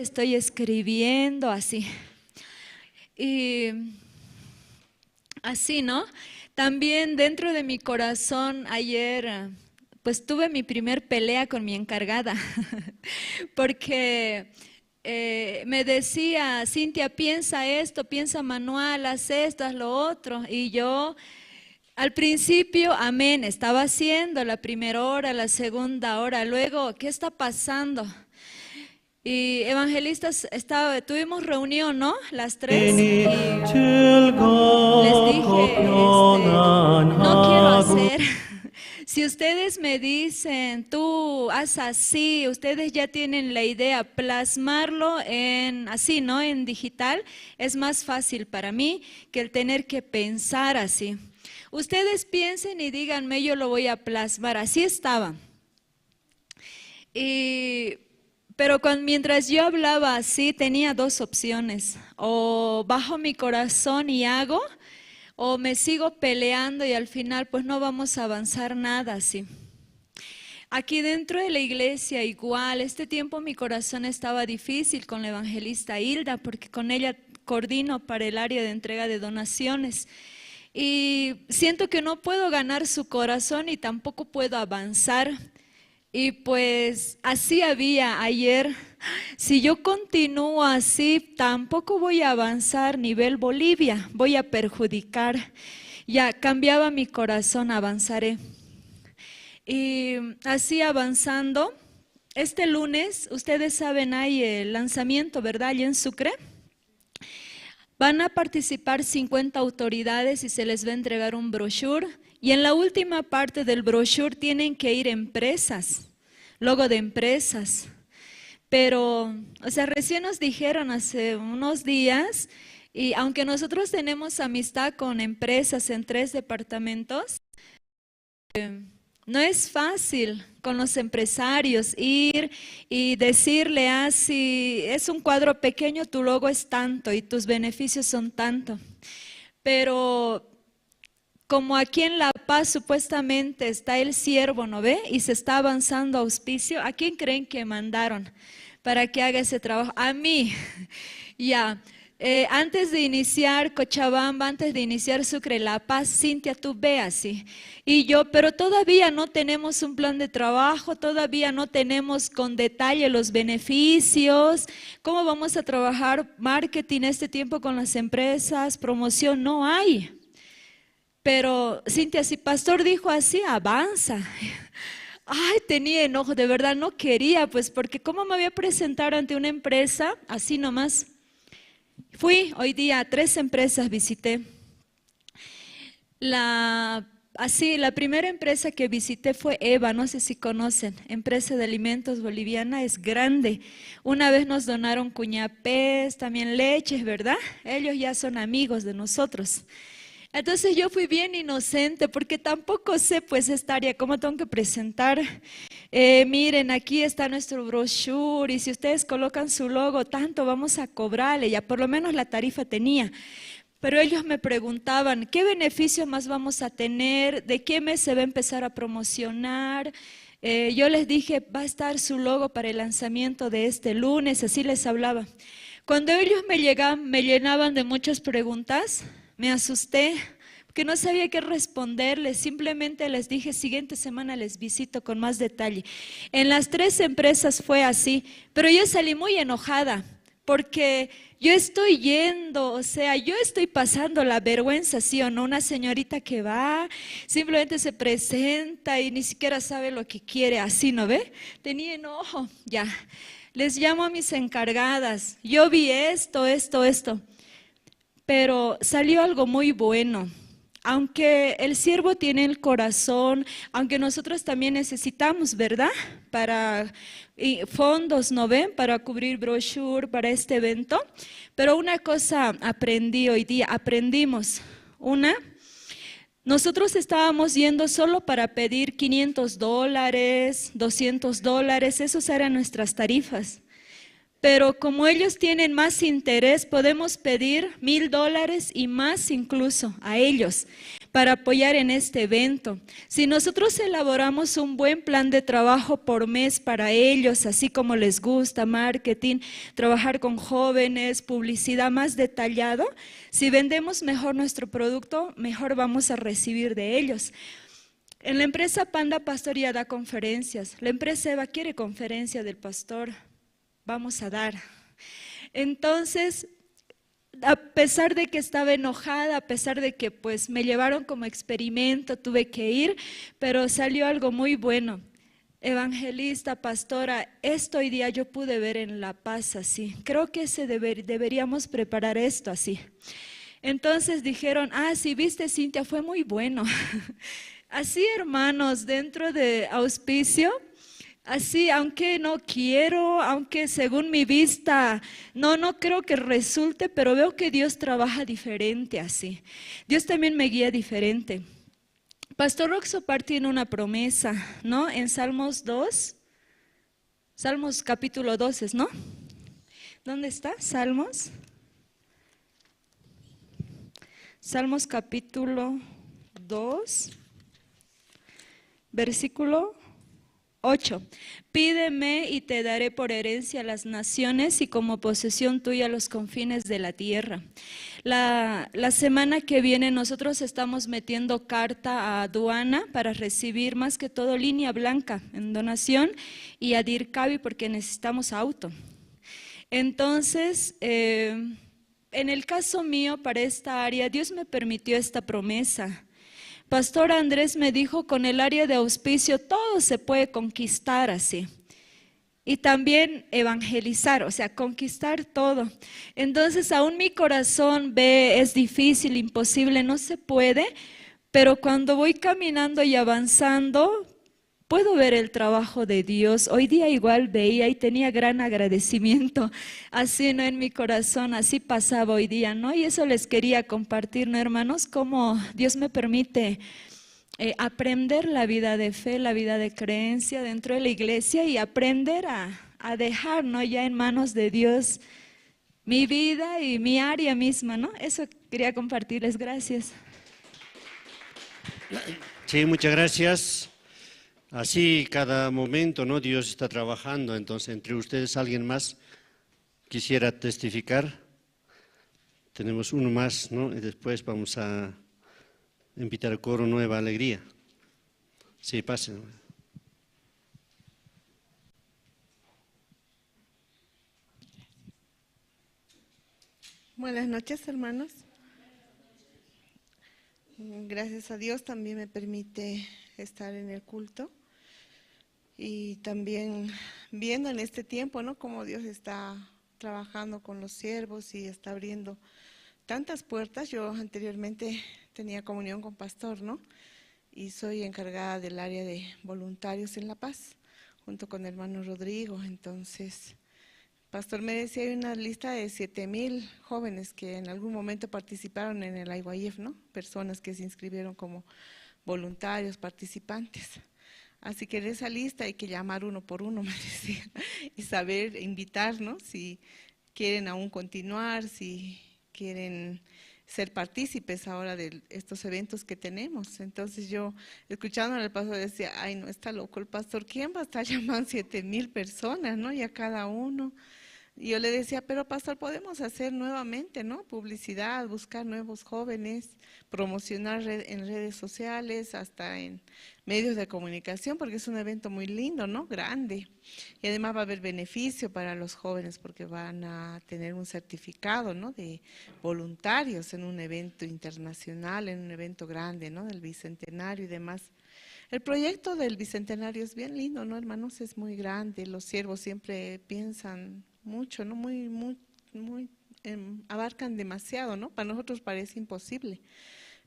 Estoy escribiendo así. Y así, ¿no? También dentro de mi corazón ayer, pues tuve mi primer pelea con mi encargada, porque me decía, Cintia, piensa esto, piensa manual, haz esto, haz lo otro. Y yo al principio, amén, estaba haciendo la primera hora, la segunda hora, luego, ¿qué está pasando? Y evangelistas, tuvimos reunión, ¿no? Las tres, y les dije, no quiero hacer. Si ustedes me dicen, tú haz así, ustedes ya tienen la idea, plasmarlo en así, ¿no? En digital, es más fácil para mí que el tener que pensar así. Ustedes piensen y díganme, yo lo voy a plasmar. Así estaba. Pero mientras yo hablaba así, tenía dos opciones. O bajo mi corazón y hago, o me sigo peleando y al final pues no vamos a avanzar nada así. Aquí dentro de la iglesia igual, este tiempo mi corazón estaba difícil con la evangelista Hilda, porque con ella coordino para el área de entrega de donaciones. Y siento que no puedo ganar su corazón y tampoco puedo avanzar. Y pues así había ayer. Si yo continúo así, tampoco voy a avanzar nivel Bolivia, voy a perjudicar. Ya cambiaba mi corazón, avanzaré. Y así avanzando, este lunes, ustedes saben, hay el lanzamiento, ¿verdad? Allá en Sucre. Van a participar 50 autoridades y se les va a entregar un brochure. Y en la última parte del brochure tienen que ir empresas, logo de empresas. Pero, o sea, recién nos dijeron hace unos días, y aunque nosotros tenemos amistad con empresas en 3 departamentos, no es fácil con los empresarios ir y decirle, ah, si es un cuadro pequeño, tu logo es tanto y tus beneficios son tanto. Pero como aquí en La Paz supuestamente está el siervo, ¿no ve? Y se está avanzando auspicio, ¿a quién creen que mandaron para que haga ese trabajo? A mí, ya. Antes de iniciar Cochabamba, antes de iniciar Sucre, La Paz, Cintia, tú ve así. Y yo, pero todavía no tenemos un plan de trabajo, todavía no tenemos con detalle los beneficios, cómo vamos a trabajar marketing este tiempo con las empresas, promoción, no hay. Pero Cintia, si pastor dijo así, avanza. Ay, tenía enojo, de verdad no quería, pues porque cómo me voy a presentar ante una empresa así nomás. Fui hoy día a 3 empresas, visité. La primera empresa que visité fue EVA, no sé si conocen, empresa de alimentos boliviana, es grande. Una vez nos donaron cuñapés, también leches, ¿verdad? Ellos ya son amigos de nosotros. Entonces yo fui bien inocente porque tampoco sé pues esta área, cómo tengo que presentar. Miren, aquí está nuestro brochure y si ustedes colocan su logo, tanto vamos a cobrarle, ya por lo menos la tarifa tenía. Pero ellos me preguntaban, ¿qué beneficios más vamos a tener? ¿De qué mes se va a empezar a promocionar? Yo les dije, va a estar su logo para el lanzamiento de este lunes, así les hablaba. Cuando ellos me llegaban, me llenaban de muchas preguntas, me asusté, porque no sabía qué responderles, simplemente les dije, siguiente semana les visito con más detalle. En las 3 empresas fue así, pero yo salí muy enojada, porque yo estoy yendo, o sea, yo estoy pasando la vergüenza, ¿sí o no? Una señorita que va, simplemente se presenta y ni siquiera sabe lo que quiere, así, ¿no ve? Tenía enojo, ya. Les llamo a mis encargadas, yo vi esto, esto, esto. Pero salió algo muy bueno. Aunque el siervo tiene el corazón, aunque nosotros también necesitamos, ¿verdad? Para fondos, ¿no ven? Para cubrir brochure, para este evento. Pero una cosa aprendí hoy día, aprendimos. Una, nosotros estábamos yendo solo para pedir $500, $200, esas eran nuestras tarifas. Pero como ellos tienen más interés, podemos pedir $1,000 y más incluso a ellos. para apoyar en este evento. Si nosotros elaboramos un buen plan de trabajo por mes para ellos, así como les gusta, marketing, trabajar con jóvenes, publicidad más detallado, si vendemos mejor nuestro producto, mejor vamos a recibir de ellos. En la empresa Panda Pastor ya da conferencias. La empresa Eva quiere conferencia del pastor. Vamos a dar. Entonces, a pesar de que estaba enojada, a pesar de que pues me llevaron como experimento, tuve que ir, pero salió algo muy bueno. Evangelista, pastora, esto hoy día yo pude ver en La Paz así. Creo que deberíamos preparar esto así. Entonces dijeron, ah, sí, viste, Cintia, fue muy bueno. Así, hermanos, dentro de auspicio, así, aunque no quiero, aunque según mi vista, no creo que resulte, pero veo que Dios trabaja diferente así. Dios también me guía diferente. Pastor Roxopar tiene una promesa, ¿no? En Salmos 2, Salmos capítulo 12, ¿no? ¿Dónde está? Salmos. Salmos capítulo 2. Versículo 8. Pídeme y te daré por herencia las naciones y como posesión tuya los confines de la tierra. La semana que viene nosotros estamos metiendo carta a aduana para recibir más que todo línea blanca en donación y a Dircavi porque necesitamos auto. Entonces, en el caso mío para esta área, Dios me permitió esta promesa. Pastor Andrés me dijo, con el área de auspicio todo se puede conquistar así. Y también evangelizar, o sea, conquistar todo. Entonces, aún mi corazón ve, es difícil, imposible, no se puede, pero cuando voy caminando y avanzando, puedo ver el trabajo de Dios. Hoy día igual veía y tenía gran agradecimiento, así, ¿no? En mi corazón, así pasaba hoy día, ¿no? Y eso les quería compartir, ¿no, hermanos? Cómo Dios me permite aprender la vida de fe, la vida de creencia dentro de la iglesia y aprender a dejar, ¿no? Ya en manos de Dios mi vida y mi área misma, ¿no? Eso quería compartirles, gracias. Sí, muchas gracias. Así cada momento, ¿no? Dios está trabajando, entonces entre ustedes alguien más quisiera testificar. Tenemos uno más, ¿no? Y después vamos a invitar al coro Nueva Alegría. Sí, pasen. Buenas noches, hermanos. Gracias a Dios también me permite estar en el culto. Y también viendo en este tiempo, ¿no?, cómo Dios está trabajando con los siervos y está abriendo tantas puertas. Yo anteriormente tenía comunión con pastor, ¿no? Y soy encargada del área de voluntarios en La Paz, junto con el hermano Rodrigo. Entonces, pastor me decía, hay una lista de 7,000 jóvenes que en algún momento participaron en el IYF, ¿no? Personas que se inscribieron como voluntarios, participantes. Así que de esa lista hay que llamar uno por uno, me decía, y saber invitar, ¿no? Si quieren aún continuar, si quieren ser partícipes ahora de estos eventos que tenemos. Entonces yo, escuchando al pastor, decía, ay no, está loco el pastor, ¿quién va a estar llamando 7,000 personas, no? Y a cada uno. Y yo le decía, pero pastor, podemos hacer nuevamente, ¿no? Publicidad, buscar nuevos jóvenes, promocionar en redes sociales, hasta en medios de comunicación, porque es un evento muy lindo, ¿no? Grande. Y además va a haber beneficio para los jóvenes, porque van a tener un certificado, ¿no? De voluntarios en un evento internacional, en un evento grande, ¿no? Del Bicentenario y demás. El proyecto del Bicentenario es bien lindo, ¿no, hermanos? Es muy grande, los siervos siempre piensan mucho, ¿no? Muy, muy, muy, abarcan demasiado, ¿no? Para nosotros parece imposible,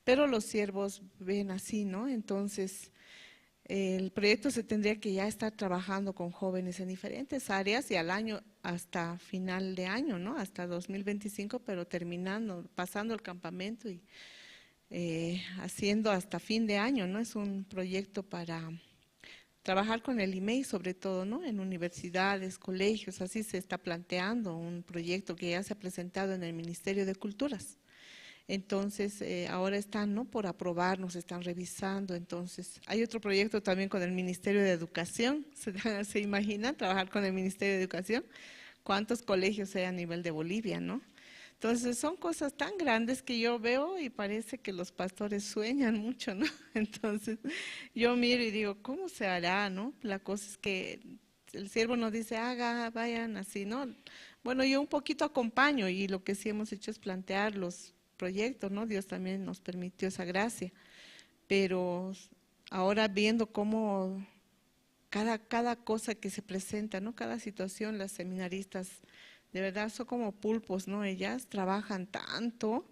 pero los siervos ven así, ¿no? Entonces, el proyecto se tendría que ya estar trabajando con jóvenes en diferentes áreas y al año, hasta final de año, ¿no? Hasta 2025, pero terminando, pasando el campamento y haciendo hasta fin de año, ¿no? Es un proyecto para trabajar con el IMEI sobre todo, ¿no? En universidades, colegios, así se está planteando un proyecto que ya se ha presentado en el Ministerio de Culturas. Entonces, ahora están, ¿no?, por aprobar, nos están revisando. Entonces, hay otro proyecto también con el Ministerio de Educación. ¿Se imaginan trabajar con el Ministerio de Educación? ¿Cuántos colegios hay a nivel de Bolivia, no? Entonces, son cosas tan grandes que yo veo y parece que los pastores sueñan mucho, ¿no? Entonces, yo miro y digo, ¿cómo se hará, no? La cosa es que el siervo nos dice, haga, vayan así, ¿no? Bueno, yo un poquito acompaño y lo que sí hemos hecho es plantear los proyectos, ¿no? Dios también nos permitió esa gracia, pero ahora viendo cómo cada cosa que se presenta, ¿no? Cada situación, las seminaristas de verdad son como pulpos, ¿no? Ellas trabajan tanto,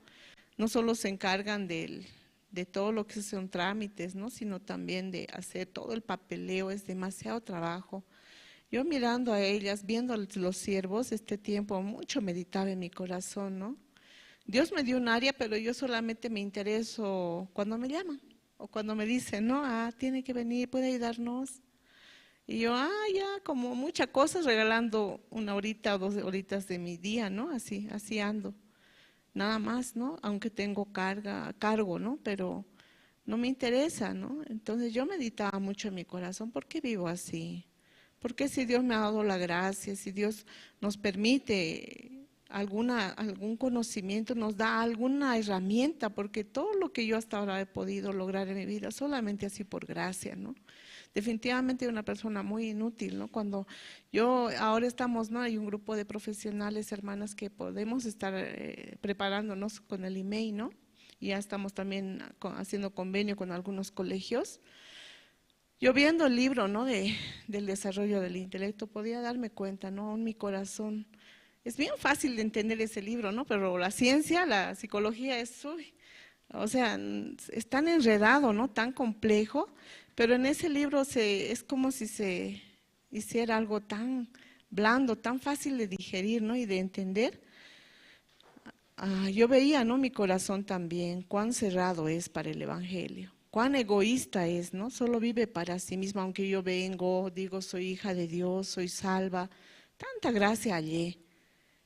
no solo se encargan de todo lo que son trámites, ¿no? Sino también de hacer todo el papeleo, es demasiado trabajo. Yo mirando a ellas, viendo a los siervos, este tiempo mucho meditaba en mi corazón, ¿no? Dios me dio un área, pero yo solamente me intereso cuando me llaman o cuando me dicen, no, ah, tiene que venir, puede ayudarnos. Y yo, ah, ya, como muchas cosas, regalando una horita o 2 horitas de mi día, ¿no? Así, así ando. Nada más, ¿no? Aunque tengo cargo, ¿no? Pero no me interesa, ¿no? Entonces yo meditaba mucho en mi corazón, ¿por qué vivo así? ¿Por qué si Dios me ha dado la gracia, si Dios nos permite algún conocimiento, nos da alguna herramienta? Porque todo lo que yo hasta ahora he podido lograr en mi vida, solamente así por gracia, ¿no? Definitivamente una persona muy inútil, ¿no? Cuando yo, ahora estamos, ¿no? Hay un grupo de profesionales, hermanas, que podemos estar preparándonos con el IMEI, ¿no? Y ya estamos también haciendo convenio con algunos colegios. Yo viendo el libro, ¿no? Del desarrollo del intelecto, podía darme cuenta, ¿no? En mi corazón. Es bien fácil de entender ese libro, ¿no? Pero la ciencia, la psicología es, uy, o sea, es tan enredado, ¿no? Tan complejo, pero en ese libro es como si se hiciera algo tan blando, tan fácil de digerir, ¿no? Y de entender. Ah, yo veía, ¿no? Mi corazón también, cuán cerrado es para el Evangelio, cuán egoísta es, ¿no? Solo vive para sí mismo, aunque yo vengo, digo, soy hija de Dios, soy salva, tanta gracia hallé.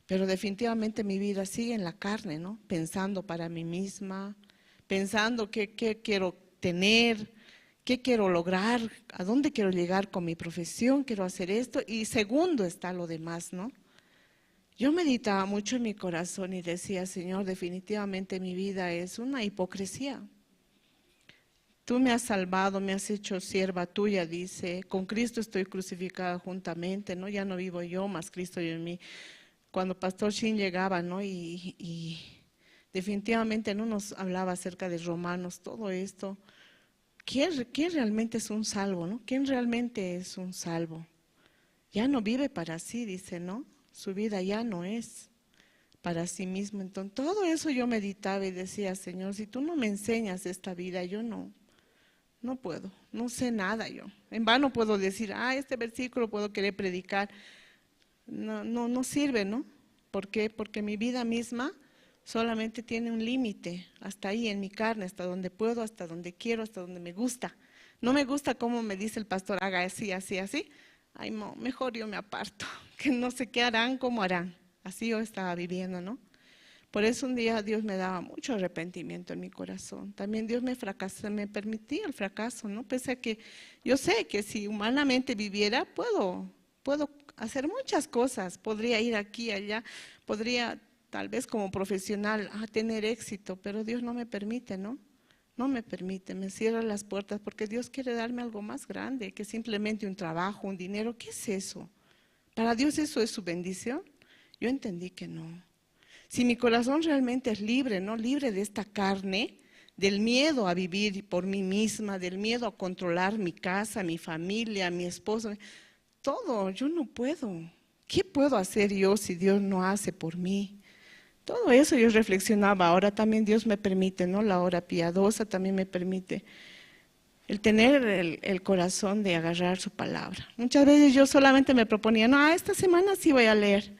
Pero definitivamente mi vida sigue en la carne, ¿no? Pensando para mí misma, pensando qué quiero tener, qué quiero lograr, a dónde quiero llegar con mi profesión, quiero hacer esto. Y segundo está lo demás, ¿no? Yo meditaba mucho en mi corazón y decía, Señor, definitivamente mi vida es una hipocresía. Tú me has salvado, me has hecho sierva tuya, dice, con Cristo estoy crucificada juntamente, ¿no? Ya no vivo yo, mas Cristo vive en mí. Cuando Pastor Shin llegaba, ¿no? Y definitivamente no nos hablaba acerca de Romanos, todo esto. ¿Quién realmente es un salvo, no? ¿Quién realmente es un salvo? Ya no vive para sí, dice, ¿no? Su vida ya no es para sí mismo. Entonces, todo eso yo meditaba y decía, Señor, si tú no me enseñas esta vida, yo no puedo, no sé nada yo. En vano puedo decir, ah, este versículo puedo querer predicar. No, no, no sirve, ¿no? ¿Por qué? Porque mi vida misma solamente tiene un límite, hasta ahí en mi carne, hasta donde puedo, hasta donde quiero, hasta donde me gusta. No me gusta cómo me dice el pastor, haga así, así, así. Ay, no, mejor yo me aparto, que no sé qué harán, cómo harán. Así yo estaba viviendo, ¿no? Por eso un día Dios me daba mucho arrepentimiento en mi corazón. También Dios me fracasó, me permitía el fracaso, ¿no? Pese a que yo sé que si humanamente viviera, puedo hacer muchas cosas, podría ir aquí, allá, podría tal vez como profesional tener éxito, pero Dios no me permite, ¿no? No me permite, me cierra las puertas porque Dios quiere darme algo más grande que simplemente un trabajo, un dinero. ¿Qué es eso? ¿Para Dios eso es su bendición? Yo entendí que no. Si mi corazón realmente es libre, ¿no? Libre de esta carne, del miedo a vivir por mí misma, del miedo a controlar mi casa, mi familia, mi esposo, todo, yo no puedo. ¿Qué puedo hacer yo si Dios no hace por mí? Todo eso yo reflexionaba. Ahora también Dios me permite, ¿no? La hora piadosa también me permite el tener el corazón de agarrar su palabra. Muchas veces yo solamente me proponía, no, esta semana sí voy a leer.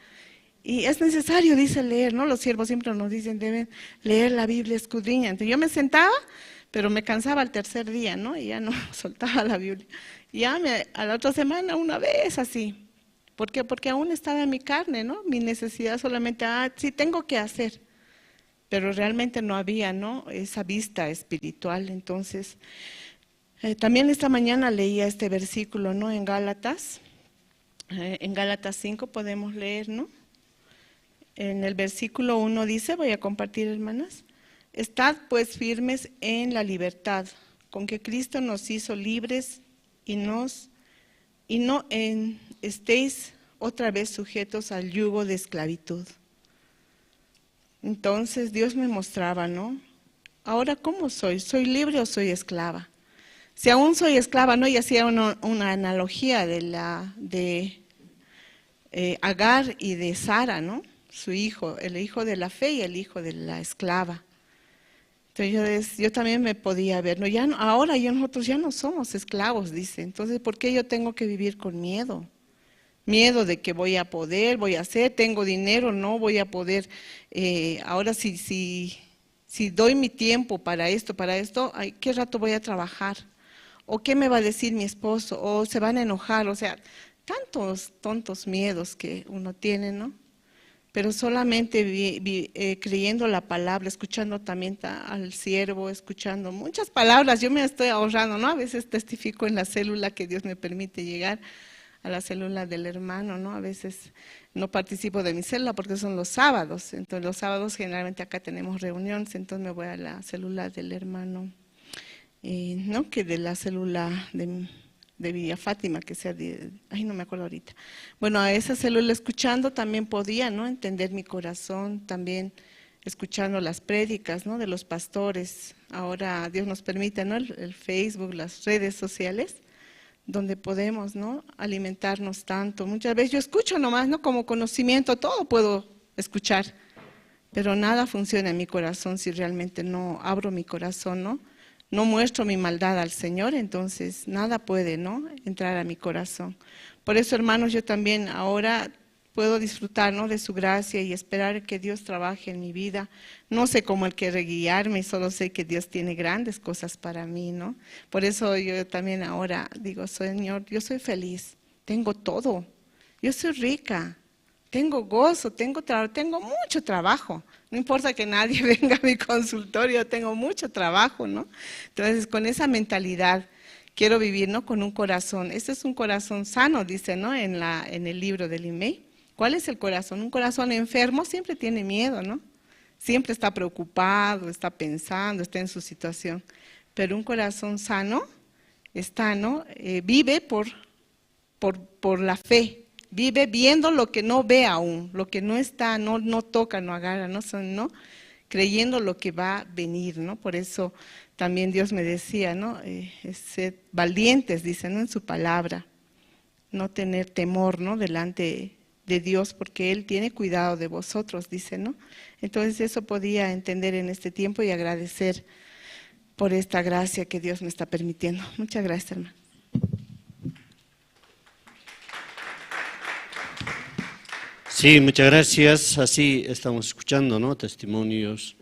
Y es necesario, dice, leer, ¿no? Los siervos siempre nos dicen, deben leer la Biblia, escudriña. Entonces yo me sentaba, pero me cansaba al tercer día, ¿no? Y ya no soltaba la Biblia. Y ya a la otra semana una vez así. ¿Por qué? Porque aún estaba en mi carne, ¿no? Mi necesidad solamente, sí tengo que hacer. Pero realmente no había, ¿no?, esa vista espiritual. Entonces, también esta mañana leía este versículo, ¿no?, en Gálatas. En Gálatas 5 podemos leer, ¿no? En el versículo 1 dice, voy a compartir, hermanas: "Estad pues firmes en la libertad con que Cristo nos hizo libres y no estéis otra vez sujetos al yugo de esclavitud". Entonces Dios me mostraba, ¿no? Ahora, ¿cómo soy? ¿Soy libre o soy esclava? Si aún soy esclava, ¿no? Y hacía una analogía de Agar y de Sara, ¿no? Su hijo, el hijo de la fe y el hijo de la esclava. Entonces yo también me podía ver, ¿no? Ya no, ahora ya nosotros ya no somos esclavos, dice. Entonces, ¿por qué yo tengo que vivir con miedo? Miedo de que voy a poder, voy a hacer, tengo dinero, no voy a poder. Ahora si doy mi tiempo para esto, ay, ¿qué rato voy a trabajar? ¿O qué me va a decir mi esposo? ¿O se van a enojar? O sea, tantos tontos miedos que uno tiene, ¿no? Pero solamente creyendo la palabra, escuchando también al siervo, escuchando muchas palabras, yo me estoy ahorrando, ¿no? A veces testifico en la célula que Dios me permite llegar a la célula del hermano, ¿no? A veces no participo de mi célula porque son los sábados, entonces los sábados generalmente acá tenemos reuniones, entonces me voy a la célula del hermano, ¿no? Que de la célula de Villa Fátima, que sea de, ay, no me acuerdo ahorita. Bueno, a esa célula escuchando también podía, ¿no?, entender mi corazón, también escuchando las prédicas, ¿no?, de los pastores. Ahora Dios nos permite, ¿no?, el Facebook, las redes sociales, donde podemos, ¿no?, alimentarnos tanto. Muchas veces yo escucho nomás, ¿no?, como conocimiento, todo puedo escuchar, pero nada funciona en mi corazón si realmente no abro mi corazón, ¿no? No muestro mi maldad al Señor, entonces nada puede, ¿no?, entrar a mi corazón. Por eso, hermanos, yo también ahora puedo disfrutar, ¿no?, de su gracia y esperar que Dios trabaje en mi vida. No sé cómo Él quiere guiarme, solo sé que Dios tiene grandes cosas para mí, ¿no? Por eso yo también ahora digo: "Señor, yo soy feliz, tengo todo, yo soy rica, tengo gozo, tengo mucho trabajo. No importa que nadie venga a mi consultorio, tengo mucho trabajo", ¿no? Entonces, con esa mentalidad quiero vivir, ¿no? Con un corazón. Este es un corazón sano, dice, ¿no?, en el libro del email. ¿Cuál es el corazón? Un corazón enfermo siempre tiene miedo, ¿no? Siempre está preocupado, está pensando, está en su situación. Pero un corazón sano está, ¿no? Vive por la fe, vive viendo lo que no ve aún, lo que no está, no toca, no agarra, no son, ¿no? Creyendo lo que va a venir, ¿no? Por eso también Dios me decía, ¿no? Sed valientes, dice, ¿no?, en su palabra, no tener temor, ¿no?, delante de Dios, porque Él tiene cuidado de vosotros, dice, ¿no? Entonces eso podía entender en este tiempo y agradecer por esta gracia que Dios me está permitiendo. Muchas gracias, hermano. Sí, muchas gracias. Así estamos escuchando, ¿no?, testimonios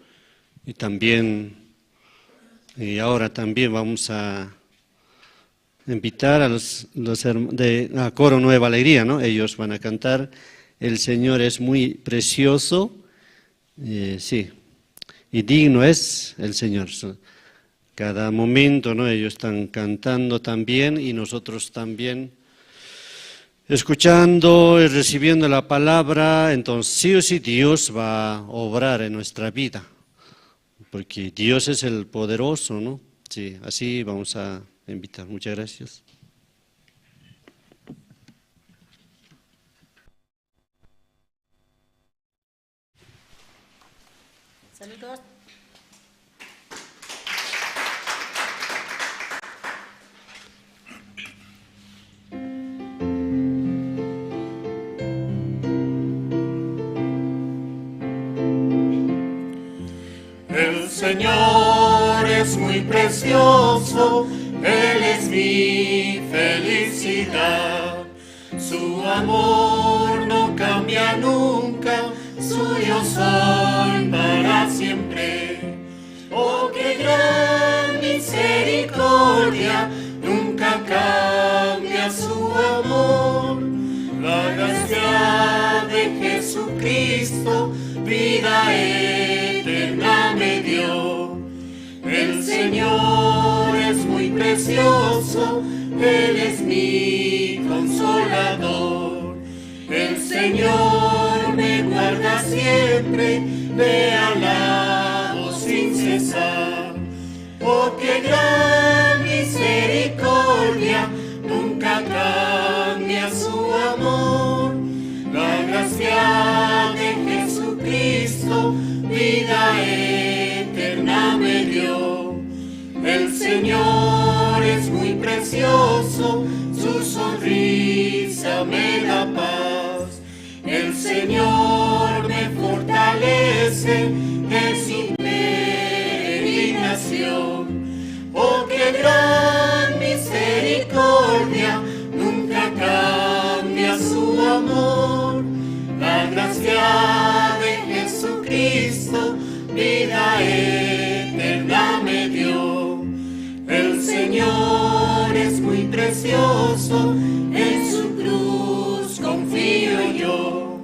y también, y ahora también vamos a invitar a los de a Coro Nueva Alegría, ¿no? Ellos van a cantar "El Señor es muy precioso", sí, y digno es el Señor. Cada momento, ¿no?, ellos están cantando también y nosotros también escuchando y recibiendo la palabra, entonces sí o sí Dios va a obrar en nuestra vida, porque Dios es el poderoso, ¿no? Sí, así vamos a invitar. Muchas gracias. Saludos. El Señor es muy precioso, Él es mi felicidad. Su amor no cambia nunca, suyo soy para siempre. Oh, qué gran misericordia, nunca cambia su amor. La gracia de Jesucristo, vida eterna. precioso, Él es mi consolador. El Señor me guarda siempre, le alabo sin cesar. Oh, qué gran misericordia, nunca cambia su amor. La gracia de Jesucristo, vida eterna me dio. El Señor es muy precioso, su sonrisa me da paz. El Señor me fortalece en su peregrinación. Oh, qué gran misericordia, nunca cambia su amor. La gracia de Jesucristo, vida eterna me dio. El Señor es muy precioso, en su cruz confío yo.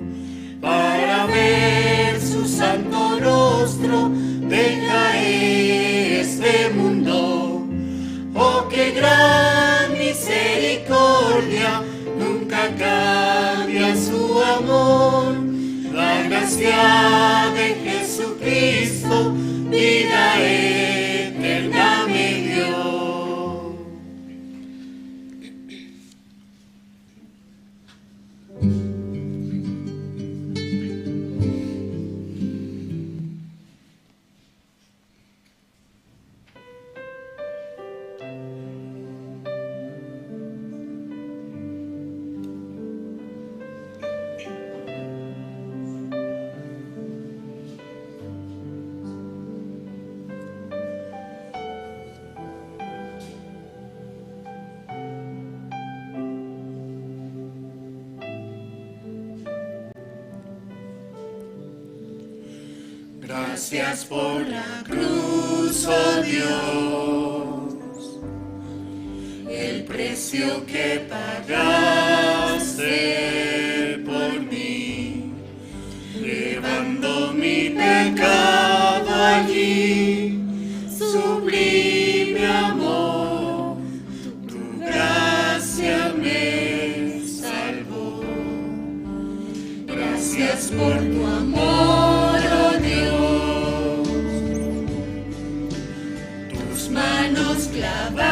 Para ver su santo rostro, dejaré este mundo. Oh, qué gran misericordia, nunca cambia su amor. La gracia de Jesucristo, vida eterna me dio. Gracias por la cruz, oh Dios, el precio que pagaste por mí, llevando mi pecado allí, sublime amor, tu gracia me salvó. Gracias por tu amor, oh Dios, tus manos clavadas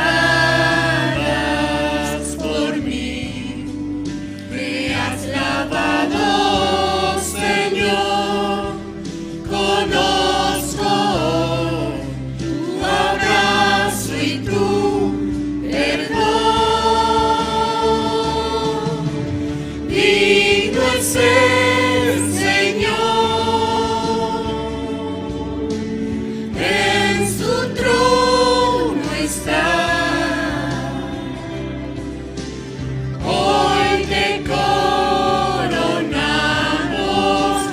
por mí, me has lavado, Señor, conozco tu abrazo y tu perdón. Digno es el Señor, en su trono está. Hoy te coronamos,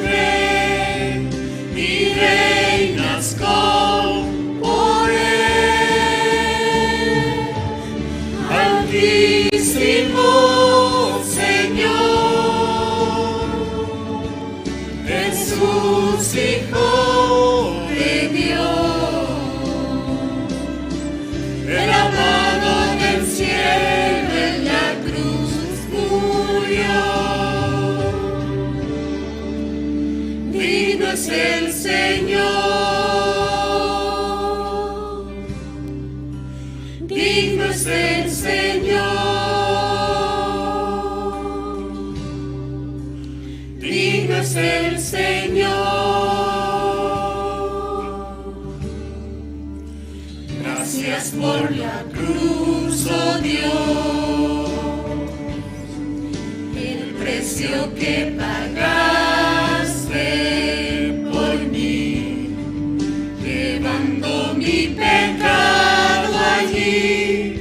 Rey, y reinas con poder. Altísimo Señor, Jesús, Hijo de Dios, el amado del cielo en la cruz murió. Digno es el Señor, digno es el Señor, digno es el Señor. Gracias por la cruz, oh Dios, el precio que pagaste por mí, llevando mi pecado allí,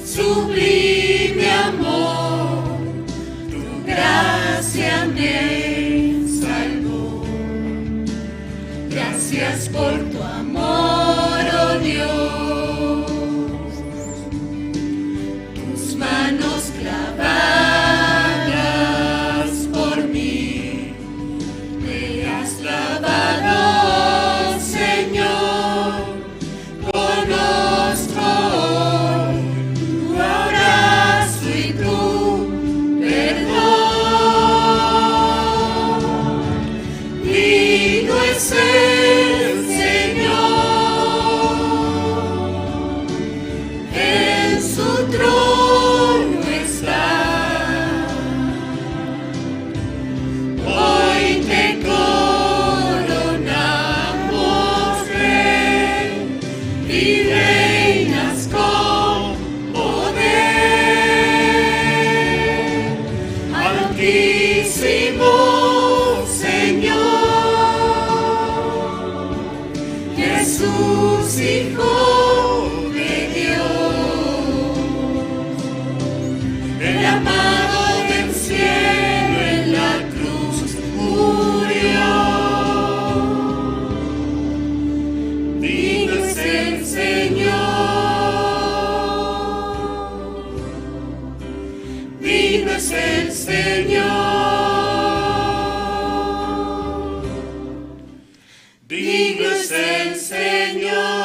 sublime amor, tu gracia me salvó. Gracias por tu amor, oh Dios, tus manos clavadas por mí, me has lavado, Señor, conozco cielo en la cruz murió. Digno es el Señor, digno es el Señor, digno es el Señor.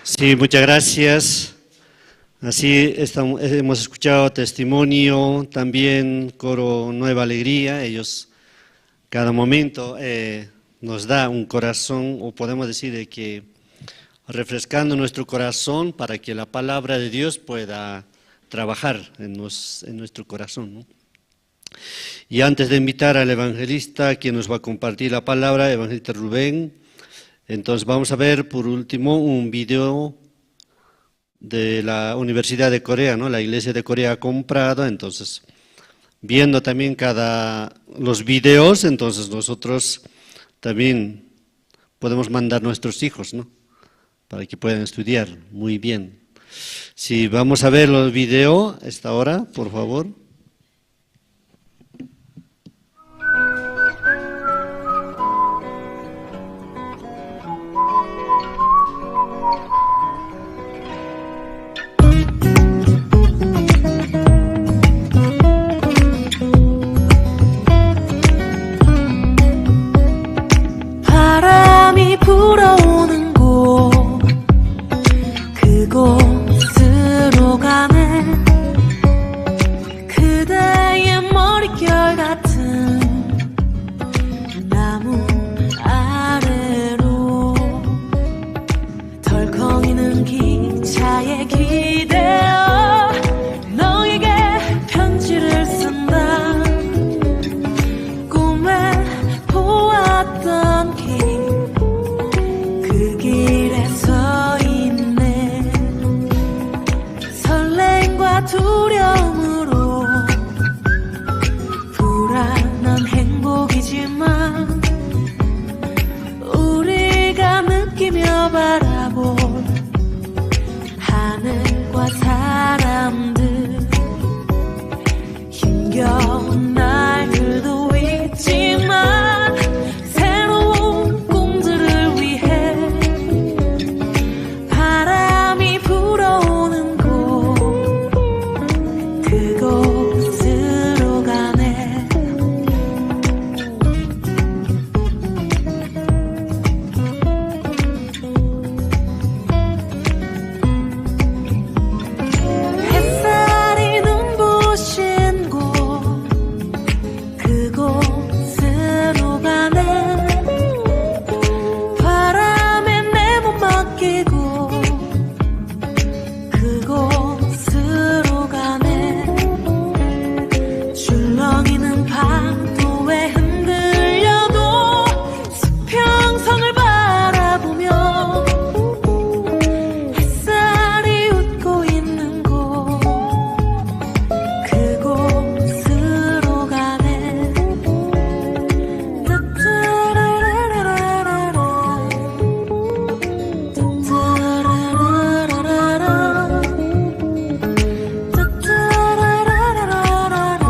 Sí, muchas gracias. Así hemos escuchado testimonio, también coro Nueva Alegría. Ellos cada momento nos da un corazón, o podemos decir de que refrescando nuestro corazón para que la palabra de Dios pueda trabajar en nuestro corazón, ¿no? Y antes de invitar al evangelista quien nos va a compartir la palabra, evangelista Rubén, entonces vamos a ver por último un video de la Universidad de Corea, ¿no? La Iglesia de Corea ha comprado, entonces viendo también los videos, entonces nosotros también podemos mandar nuestros hijos, ¿no? Para que puedan estudiar muy bien. Si vamos a ver los videos a esta hora, por favor. 바람이 불어오는 곳 그곳으로 가네. 그대의 머릿결 같은 나무 아래로 덜컹이는 기차에 기대어 너에게 편지를 쓴다. 꿈에 보았던 길, 그 길에 서 있네. 설렘과 두려움으로 불안한 행복이지만 우리가 느끼며 바라볼 하늘과 사람들, 힘겨운 날들도 있지만 새로운 꿈들을 위해 바람이 불어오는 곳 그곳으로 가네. 햇살이 눈부신 곳 그곳으로 가네. 바람에 내 몸 맡기고 그곳으로 가네. 출렁이는 파도에 흔들려도 수평선을 바라보며 햇살이 웃고 있는 곳 그곳으로 가네. 따따라라라라라, 따따라라라라, 따따라라라라,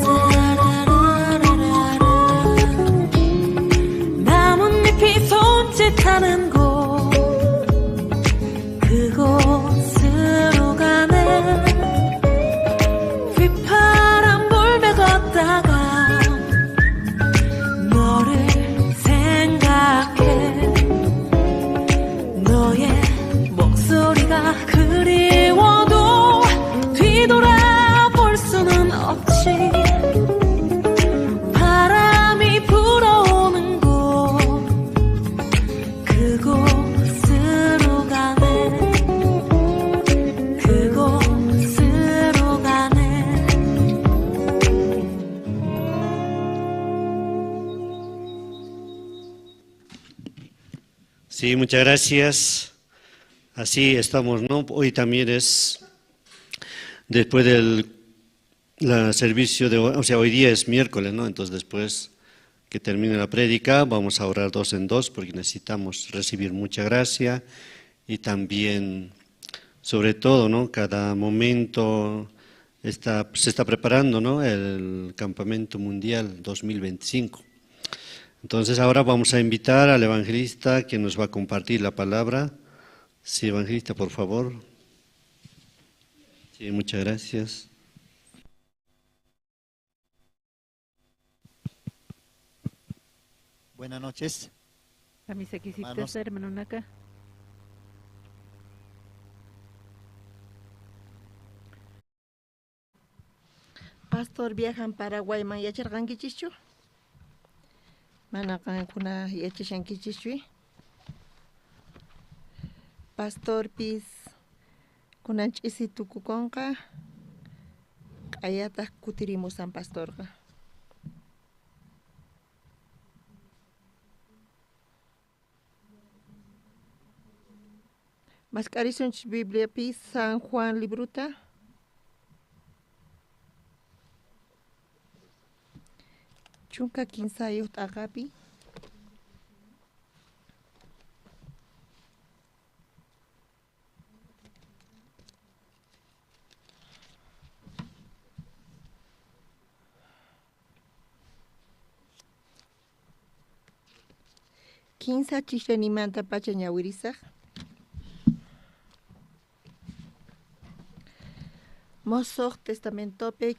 따라라라라라. 나뭇잎이 손짓하는 곳 그곳으로 가네. 휘파람 불며 걷다가 너를 생각해. 너의 목소리가 그리워도 뒤돌아볼 수는 없지. 바람이 불어오는 곳 그곳으로 가네. 그곳으로 가네. Sí, muchas gracias. Así estamos, ¿no? Hoy también es después del la servicio de, o sea, hoy día es miércoles, ¿no? Entonces después que termine la prédica, vamos a orar dos en dos porque necesitamos recibir mucha gracia y también, sobre todo, ¿no? Cada momento se está preparando, ¿no? El Campamento Mundial 2025. Entonces ahora vamos a invitar al evangelista que nos va a compartir la palabra. Sí, evangelista, por favor. Sí, muchas gracias. Buenas noches. Hermanos. Hermano. Pastor viajan Paraguayman yacharqankichischu? Mana qankuna yachashankichischu? Pastorpis kunan ch'isi tukukunqa, q'ayataq kutirimusan pastorqa. Mask'arisunchis Bibliapi San Juan libruta. Chunka kinsayuq t'aqapi. Kinsa chishranimanta pacha ñawirisaq. Mosoq Testamentopi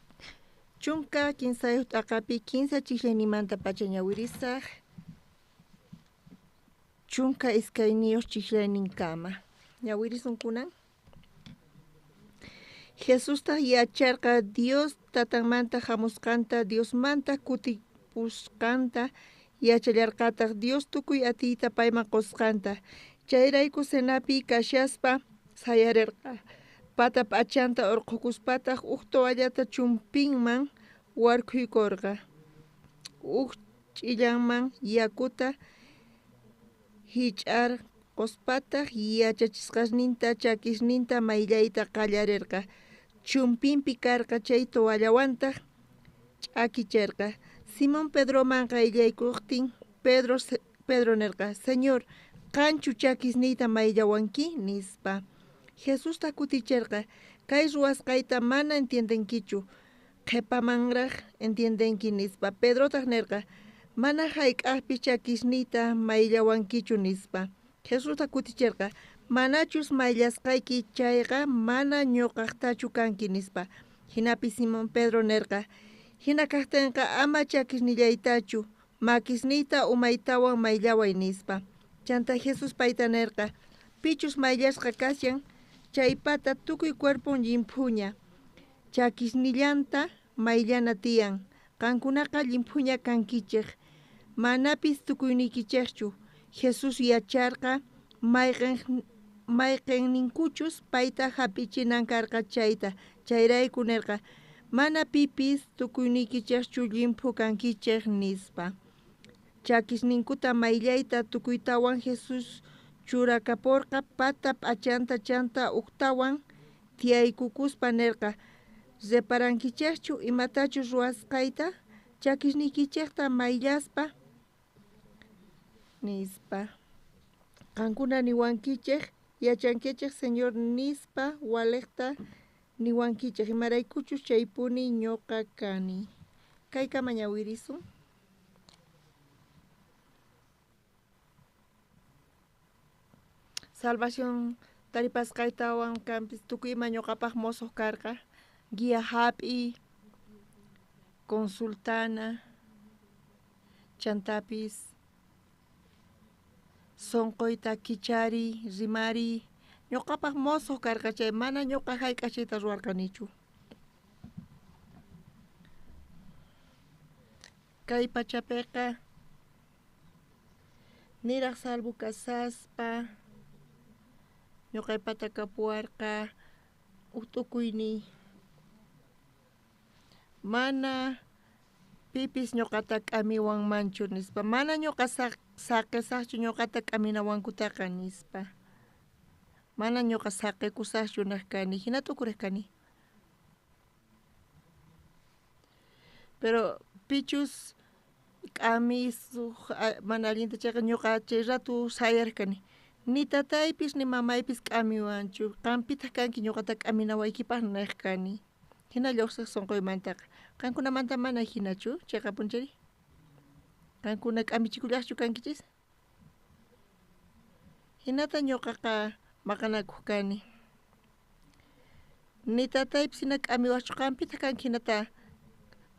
chunka kinsayuq t'aqapi kinsa chishranimanta pacha ñawirisaq. Chunka iskayniyuq chishraниnkama. Ñawirisun kunan. Jesustaq yacharqa Dios tatanmanta hamusqanta, Diosmanta kutipusqanta, yachallarqataq Dios tukuy atiyta payman qusqanta. Chayrayku cenapi kashaspa sayarirqa. Pata p'achanta urqhukuspataq uj toallata chumpinman warkhuykurqa. Uj ch'illanman yakuta hich'arquspataq yachachisqasninta chakisninta mayllayta qallarirqa. Chumpinpi karqa chay toallawantaq ch'akicherqa. Simón Pedroman qayllaykuqtin Pedro nirqa: Señor, qanchu chakisniyta mayllawanki? Nispa. Jesusta kuticherqa: Kay ruwasqayta mana entiendenkichu, qhipamanraq entiendenki, nispa. Pedrotaq nirqa: Mana hayk'aqpis chakisniyta mayllawankichu, nispa. Jesusta kuticherqa: Manachus mayllasqayki chayqa mana ñuqaqtachu kanki, nispa. Hinapi Simón Pedro nirqa: Hina kaqtinqa ama chakisnillaytachu, makisniyta umaytawan mayllaway, nispa. Chanta Jesús payta nirqa: Pichus mayllasqa kashan, chaypata tukuy cuerpon llimphuña, chakisnillanta mayllana tiyan. Qankunaqa llimphuña kankichej, manapis tukuyniykichejchu. Jesús yacharqa mayqenninkuchus payta hap'ichinan karqa chayta. Chayrayku nirqa: Mana pipis tukuyniykichejchu llimphu kankichej, nispa. Chakisninkuta mayllayta tukuytawan Jesús churakaporqa pata p'achanta chanta ujtawan tiyaykukuspa nirqa: Reparankichejchu imatachus ruwasqayta? Chakisniykichejta mayllaspa, nispa. Qankuna niwankichej, yachankichej Señor, nispa waliqta niwankichej, imaraykuchus chaypuni ñuqa kani. Kaykama ñawirisun. Salvación taripasqaytawan kanpis tukuy ima ñuqapaq mosoq karqa. Guía hap'i, consultana, chantapis sonqoyta kichari, rimari. Ñuqapaq mosoq karqa chay, mana ñuqa hayk'aq chayta ruwarqanichu. Kay pachapiqa niraq salvo kasaspa ñuqaypata kapuwarqa uj t'ukuyniy. Mana pipis ñuqata k'amiwanmanchu, nispa. Mana ñuqa saqisaqchu ñuqata k'aminawankutaqa, nispa. Mana ñuqa saqikusaqchu naq kani, hina t'ukuriq kani. Pero pichus K'amisuj mana allinta chayqa ñuqa chay rato sayarkani. Ni tataypis ni mamaypis k'amiwanchu, qampitaq kanki ñuqata k'aminawaykipaq nej kani. Hina lluqsiq sunquymantaqa. Qankunamanta mana hinachu chayqapunchari? Qankuna k'amichikullaqchu kankichis? Hinata ñuqaqa maqanakuq kani. Ni tataypis hina k'amiwaqchu, qampitaq kanki hinata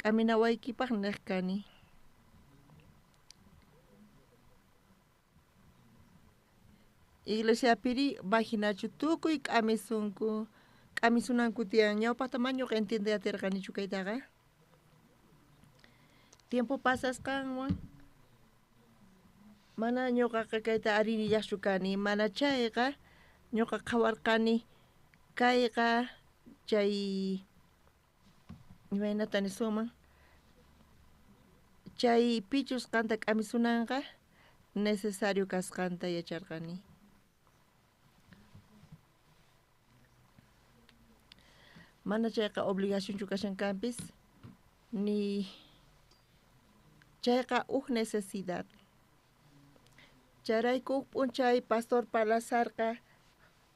k'aminawaykipaq nej kani. Iglesiapiri vaginachu tukuy k'amisunku, k'amisunanku tiyan. Ñawpaqta mana ñuqa entiende atirqanichu kaytaqa. Tiempo pasasqanwan mana ñuqaqa kayta arinillaqchu kani, mana chayqa ñuqa qhawarqani kayqa chay imaynata nisunman chay pichus qanta k'amisunanqa necesario kasqanta yacharqani. Mana chayqa obligacionchu kashan kanpis ni chayqa uj necesidad. Chayrayku uj p'unchay pastor parlasarqa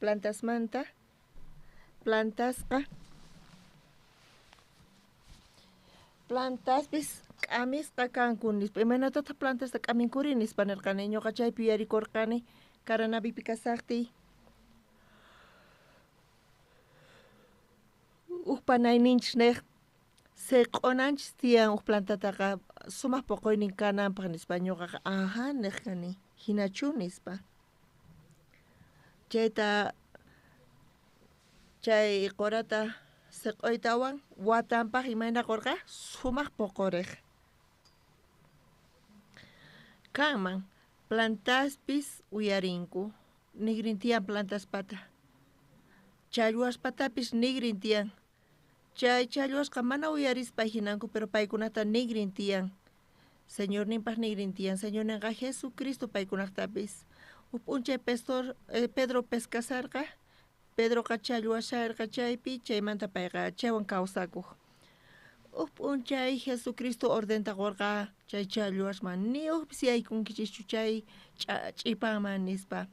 plantasmanta, plantasqa plantaspis k'amisqa kanku nispa, imaynatataq plantasta k'aminkuri nispa nirqani, ñuqa chaypi yuyarikurqani Caranavipi kasaqtiy uj panayninchis nej seq'onanchis tiyan uj plantataqa sumaq poqoynin kananpaq nispa, ñuqaqa aja nej kani hinachu nispa. Chayta chay qurata seq'oytawan watanpaq imayna qurqa sumaq poqoriq. Kanman plantaspis uyarinku, nigrin tiyan plantaspata, challwaspatapis nigrin tiyan. Chay challwasqa mana uyarispa hinanku, pero paykunata nigrin tiyan. Señorninpaq nigrin tiyan, Señorninqa Jesucristo paykunaqtapis. Uj p'unchay pastor Pedro pescasarqa, Pedroqa challwasharqa chaypi, chaymanta payqa chaywan kawsakuq. Uj p'unchay Jesucristo ordenta qurqa chay challwasman, ni ujpis yaykunkichischu chay ch'ipanman nispa.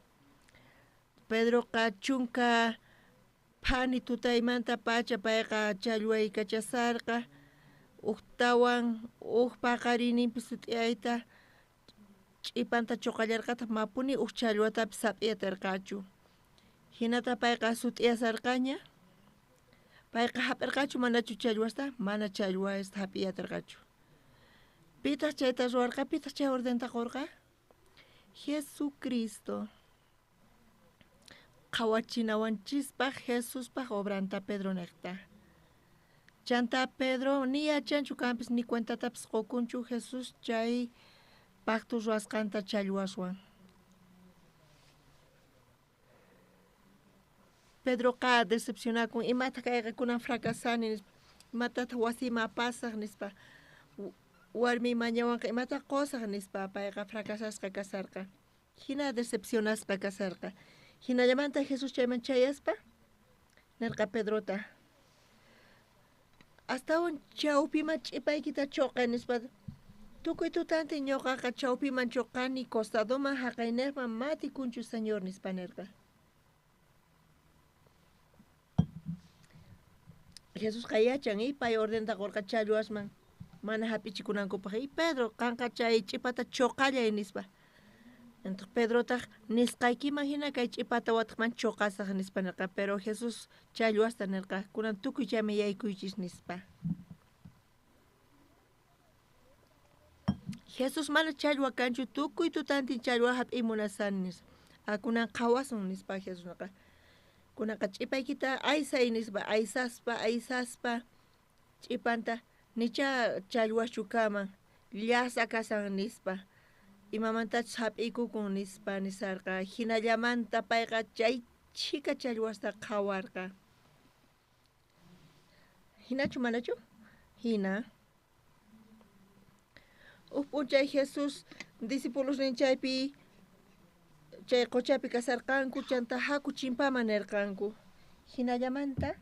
Pedroqa chunka phani tutaymanta pacha payqa challwaykachasarqa, ujtawan uj paqarininpi sut'iyayta ch'ipanta chuqallarqataq mapuni uj challwatapis sap'iyatarqachu. Hinata payqa sut'iyasarqaña, payqa hap'irqachu manachu challwasta, mana challwasta hap'iyatarqachu. Pitaq chayta ruwarqa, pitaq chay ordenta qurqa? Jesucristo. Qhawachinawanchispaq Jesuspaq obranta Pedro niqta. Chanta Pedro ni yachanchu kanpis ni cuentatapis qukunchu Jesús chay pacto ruwasqanta challwaswan. Pedroqa decepcionakun, imataq kayqa kunan fracasani nispa, imatataq wasiyman apasaq nispa, warmi mañawanqa imataq qusaq nispa, payqa fracasasqa kasarqa. Hina decepcionasqa kasarqa. Hinallamanta Jesús chayman chayaspa nirqa Pedrota, astawan chawpiman ch'ipaykita chuqay nispa, tukuy tutantin ñuqaqa chawpiman chuqani costadoman haqayniyman matikunchu Señor nispa nirqa. Jesusqa yachan pay ordenta qurqa challwasman mana hap'ichikunankupaq, Pedro qanqa chay ch'ipata chuqallay nispa. Entonces Pedrotaq nisqaykiman hina kay ch'ipata wataqman chuqasaq nispa nirqa, pero Jesús challwasta nirqa kunan tukuy chayman yaykuychis nispa. Jesús mana challwa kanchu tukuy tutantin challwa hap'iy munasani nispa. Kunan qhawasun nispa Jesús nirqa. Kunanqa ch'ipaykita aysay nispa, aysaspa aysaspa ch'ipanta nicha challwachu kaman llasa kasan nispa, imamantachus hap'iykukun nispa nisarqa. Hinallamanta payqa chay chhika challwasta qhawarqa. Hinachu manachu? Hina. Uj p'unchay Jesús discipulosnin chaypi chay qochapi kasarqanku, chanta haku chimpaman nirqanku. Hinallamanta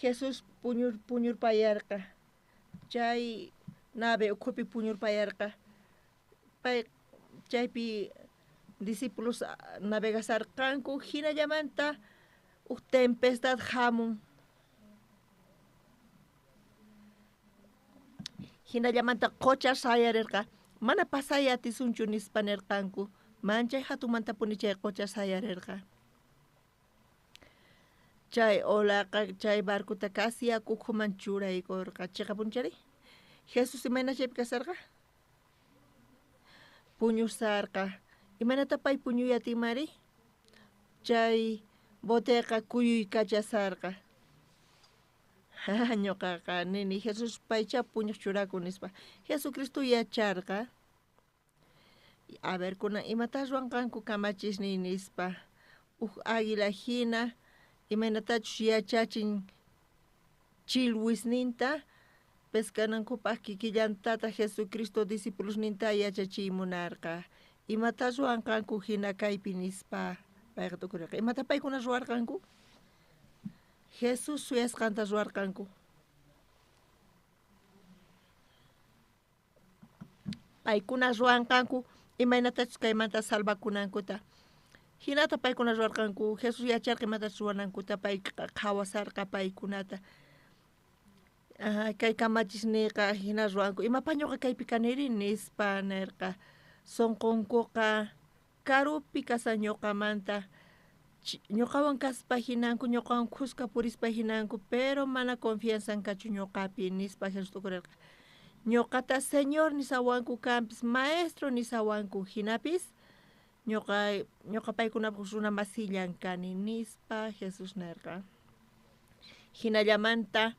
Jesús puñurpayarqa. Chay Nave ukhupi puñurpayarqa. Pay chaypi discípulos navegasarqanku hinallamanta uj tempestad hamun. Hinallamanta qocha sayarirqa. Mana pasay atisunchu nispa nirqanku. Manchay hatunmantapuni chay qocha sayarirqa. Chay olaqa chay barcota casi yaku ukhuman churaykurqa. Chiqapunchari? Jesús imayna chaypi kasarqa? Puñusarqa. Imaynata pay puñuy atinmari? Chay boteqa kuyuykachasarqa. Ñuqaqa nini Jesús paycha puñuq churakun nispa. Jesucristo yacharqa. A ver, kunan imata ruwanqanku kamachisniy nispa. Uj águila hina imaynatachus yachachin chilwisninta pescanankupaq kikillantata Jesucristo discipulosninta yachachiy munarqa. Imata ruwanqanku hina kaypi nispa payqa tukurirqa. Imata paykuna ruwarqanku? Jesús suyasqanta ruwarqanku. Paykuna ruwanqanku imaynatachus kaymanta salvakunankuta. Hinata paykuna ruwarqanku. Jesús yacharqa imatachus ruwanankuta, payqa qhawasarqa paykunata. Kay kamachisniyqa hina ruwanku. Imapaq ñuqa kaypi kaniri nispa nirqa. Sunqunkuqa karupi kasan ñuqamanta. Ñuqawan kaspa hinanku, ñuqawan khuska purispa hinanku, pero mana confianzankachu ñuqapi nispa Jesús tukurirqa. Ñuqata Señor nisawanku kanpis, Maestro nisawanku hinapis, ñuqa paykunapaq runa masillan kani nispa Jesús nirqa. Hinallamanta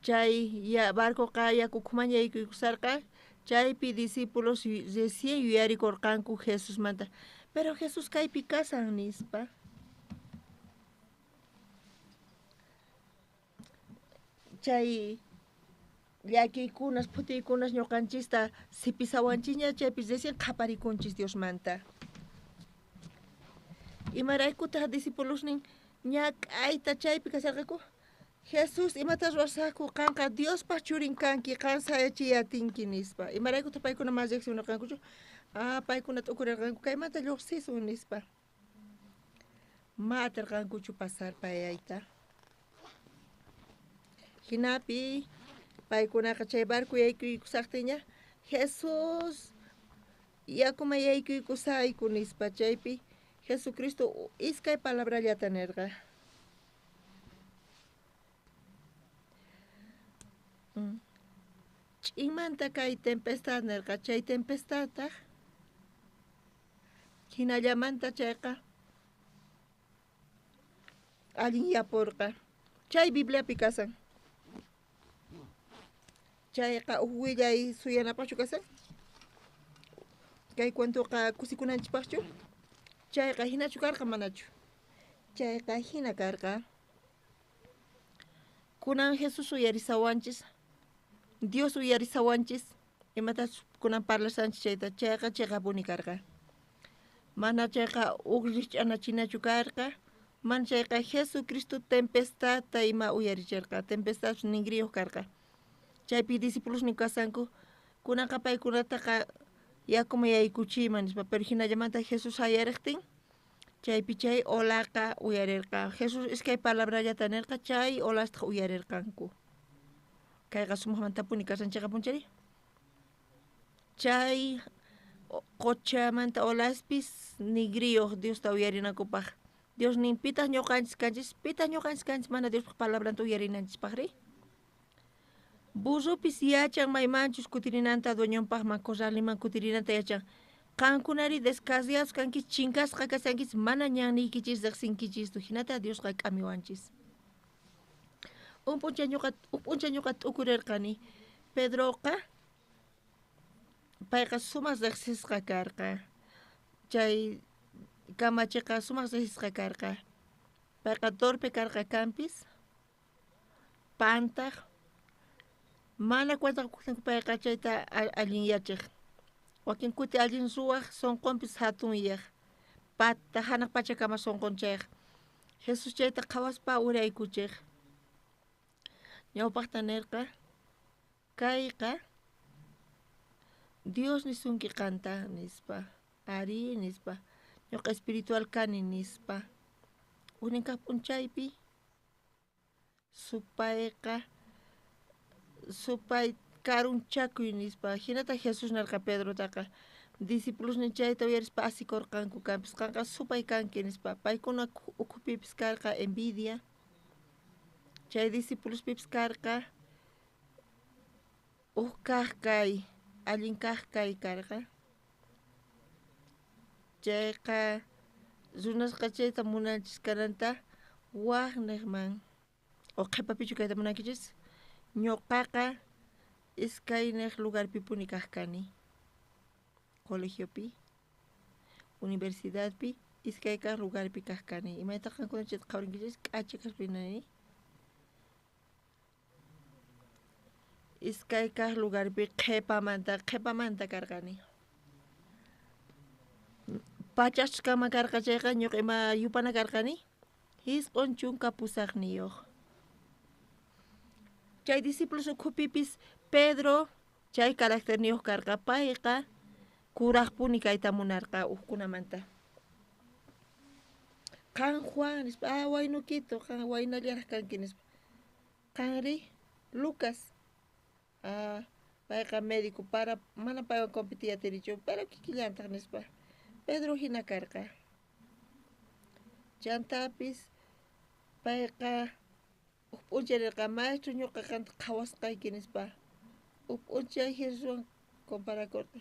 chay barcoqa yaku ukhuman yaykuykusarqa, chaypi discípulos recién yuyarikurqanku Jesusmanta. Pero Jesús kaypi kasan nispa. Chay llakiykunas, phutiykunas ñuqanchista sipisawanchikña, chaypi recién qhaparikunchis Diosmanta. Imaraykutaq discipulosnin ñak'ayta chaypi kasarqaku? Jesús imata ruwasaqku qanqa Diospaq churin kanki, qan sayachiy atinki nispa. Imaraykutaq paykuna mana riqsinarqankuchu? Paykuna t'ukurirqanku kaymanta lluqsisun nispa. Ma atirqankuchu pasarpayayta. Hinapi paykunaqa chay barco yaykuykusaqtiña Jesús yakuman yaykuykusayku nispa. Chaypi Jesucristo iskay palabrallata nirqa. Ch'inmanta kay tempestad nirqa. Chay tempestadtaq hinallamanta chayqa allinyapurqa. Chay Bibliapi kasan. Chayqa uj willay suyanapaqchu kasan? Kay cuentoqa kusikunanchikpaqchu? Chayqa hinachu karqa manachu? Chayqa hina karqa. Kunan Jesús uyarisawanchis, Dios uyarisawanchis, imatachus kunan parlasanchis chayta, chayqa chiqapuni karqa. Mana chayqa uj rikch'anachinachu karqa, mana chayqa Jesucristo tempestadta ima uyarichirqa, tempestad ningriyuq karqa. Chaypi discipulosnin kasanku, kunanqa paykunataqa yakuman yaykuchiyman nispa, pero hinallamanta Jesús sayariqtin, chaypi chay olaqa uyarirqa. Jesús iskay palabrallata nirqa, chay olastaq uyarirqanku. Kayqa sumaqmantapuni kasan chiqapunchari. Chay qochamanta olaspis nigriyuq Diosta uyarinankupaq. Dios nin pitaq ñuqanchis kanchis, pitaq ñuqanchis kanchis mana Diospaq palabranta uyarinanchispaqri? Burrupis yachan maymanchus kutirinanta dueñonpaqman corralninman kutirinanta yachan. Qankunari descarriados kankichis, chinkasqa kasankichis, mana ñanniykichis riqsinkichistu, hinata Diosqa k'amiwanchis. Uj p'unchay ñuqa t'ukurirqani. Pedroqa payqa sumaq riqsisqa karqa. Chay kamachiqa sumaq riqsisqa karqa. Payqa torpe karqa kanpis, pantaq, mana cuenta payqa chayta allinyachiq. Wakin kuti allin ruwaq, sunqunpis hatunyaq, pata hanaq pachakama sunqun chayaq. Jesús chayta qhawaspa uraykuchiq. Ñawpaqta nirqa, kayqa Dios nisunki qanta nispa, ari nispa, ñuqa espiritual kani nispa. Ujnin kaj p'unchaypi supayqa supay karunchakuy nispa. Jinata Jesús nerqa Pedrotaqa. Discipulosnin chayta uyarispa asikorqanku kanpis, qanqa supay kanki nispa. Paykuna ukhupipis karqa envidia. Chay discipulospipis karqa uj kaj kay, allin kaj kay karqa. Chayqa runasqa chayta munanchis kananta wajnejman o qhepapichu kayta munankichis. Ñuqaqa iskaynej lugarpipuni kaj kani. Colegiopi, universidadpi, iskay kaj lugarpi kaj kani. Imayta qankuna chayta qhawarinkichis k'acha kaspinani. Iskay kaj lugarpi qhepamanta karqani. Pachachkama karqa chayqa ñuqa ima yupana karqani 98. Chay discípulos ukhupipis Pedro chay caracterniyuq karqa, payqa kuraqpuni kayta munarqa ujkunamanta. Qan Juan nispa, ah waynukito, qan waynallaraq kanki nispa. Qanri Lucas, ah payqa médico para mana paywan competiy atirichu, pero kikillantaq nispa. Pedro hina karqa. Chantapis payqa uj p'unchay rirqa, maestro ñuqa qanta qhawasqayki nispa. Uj p'unchay Jesuswan comparakurqa.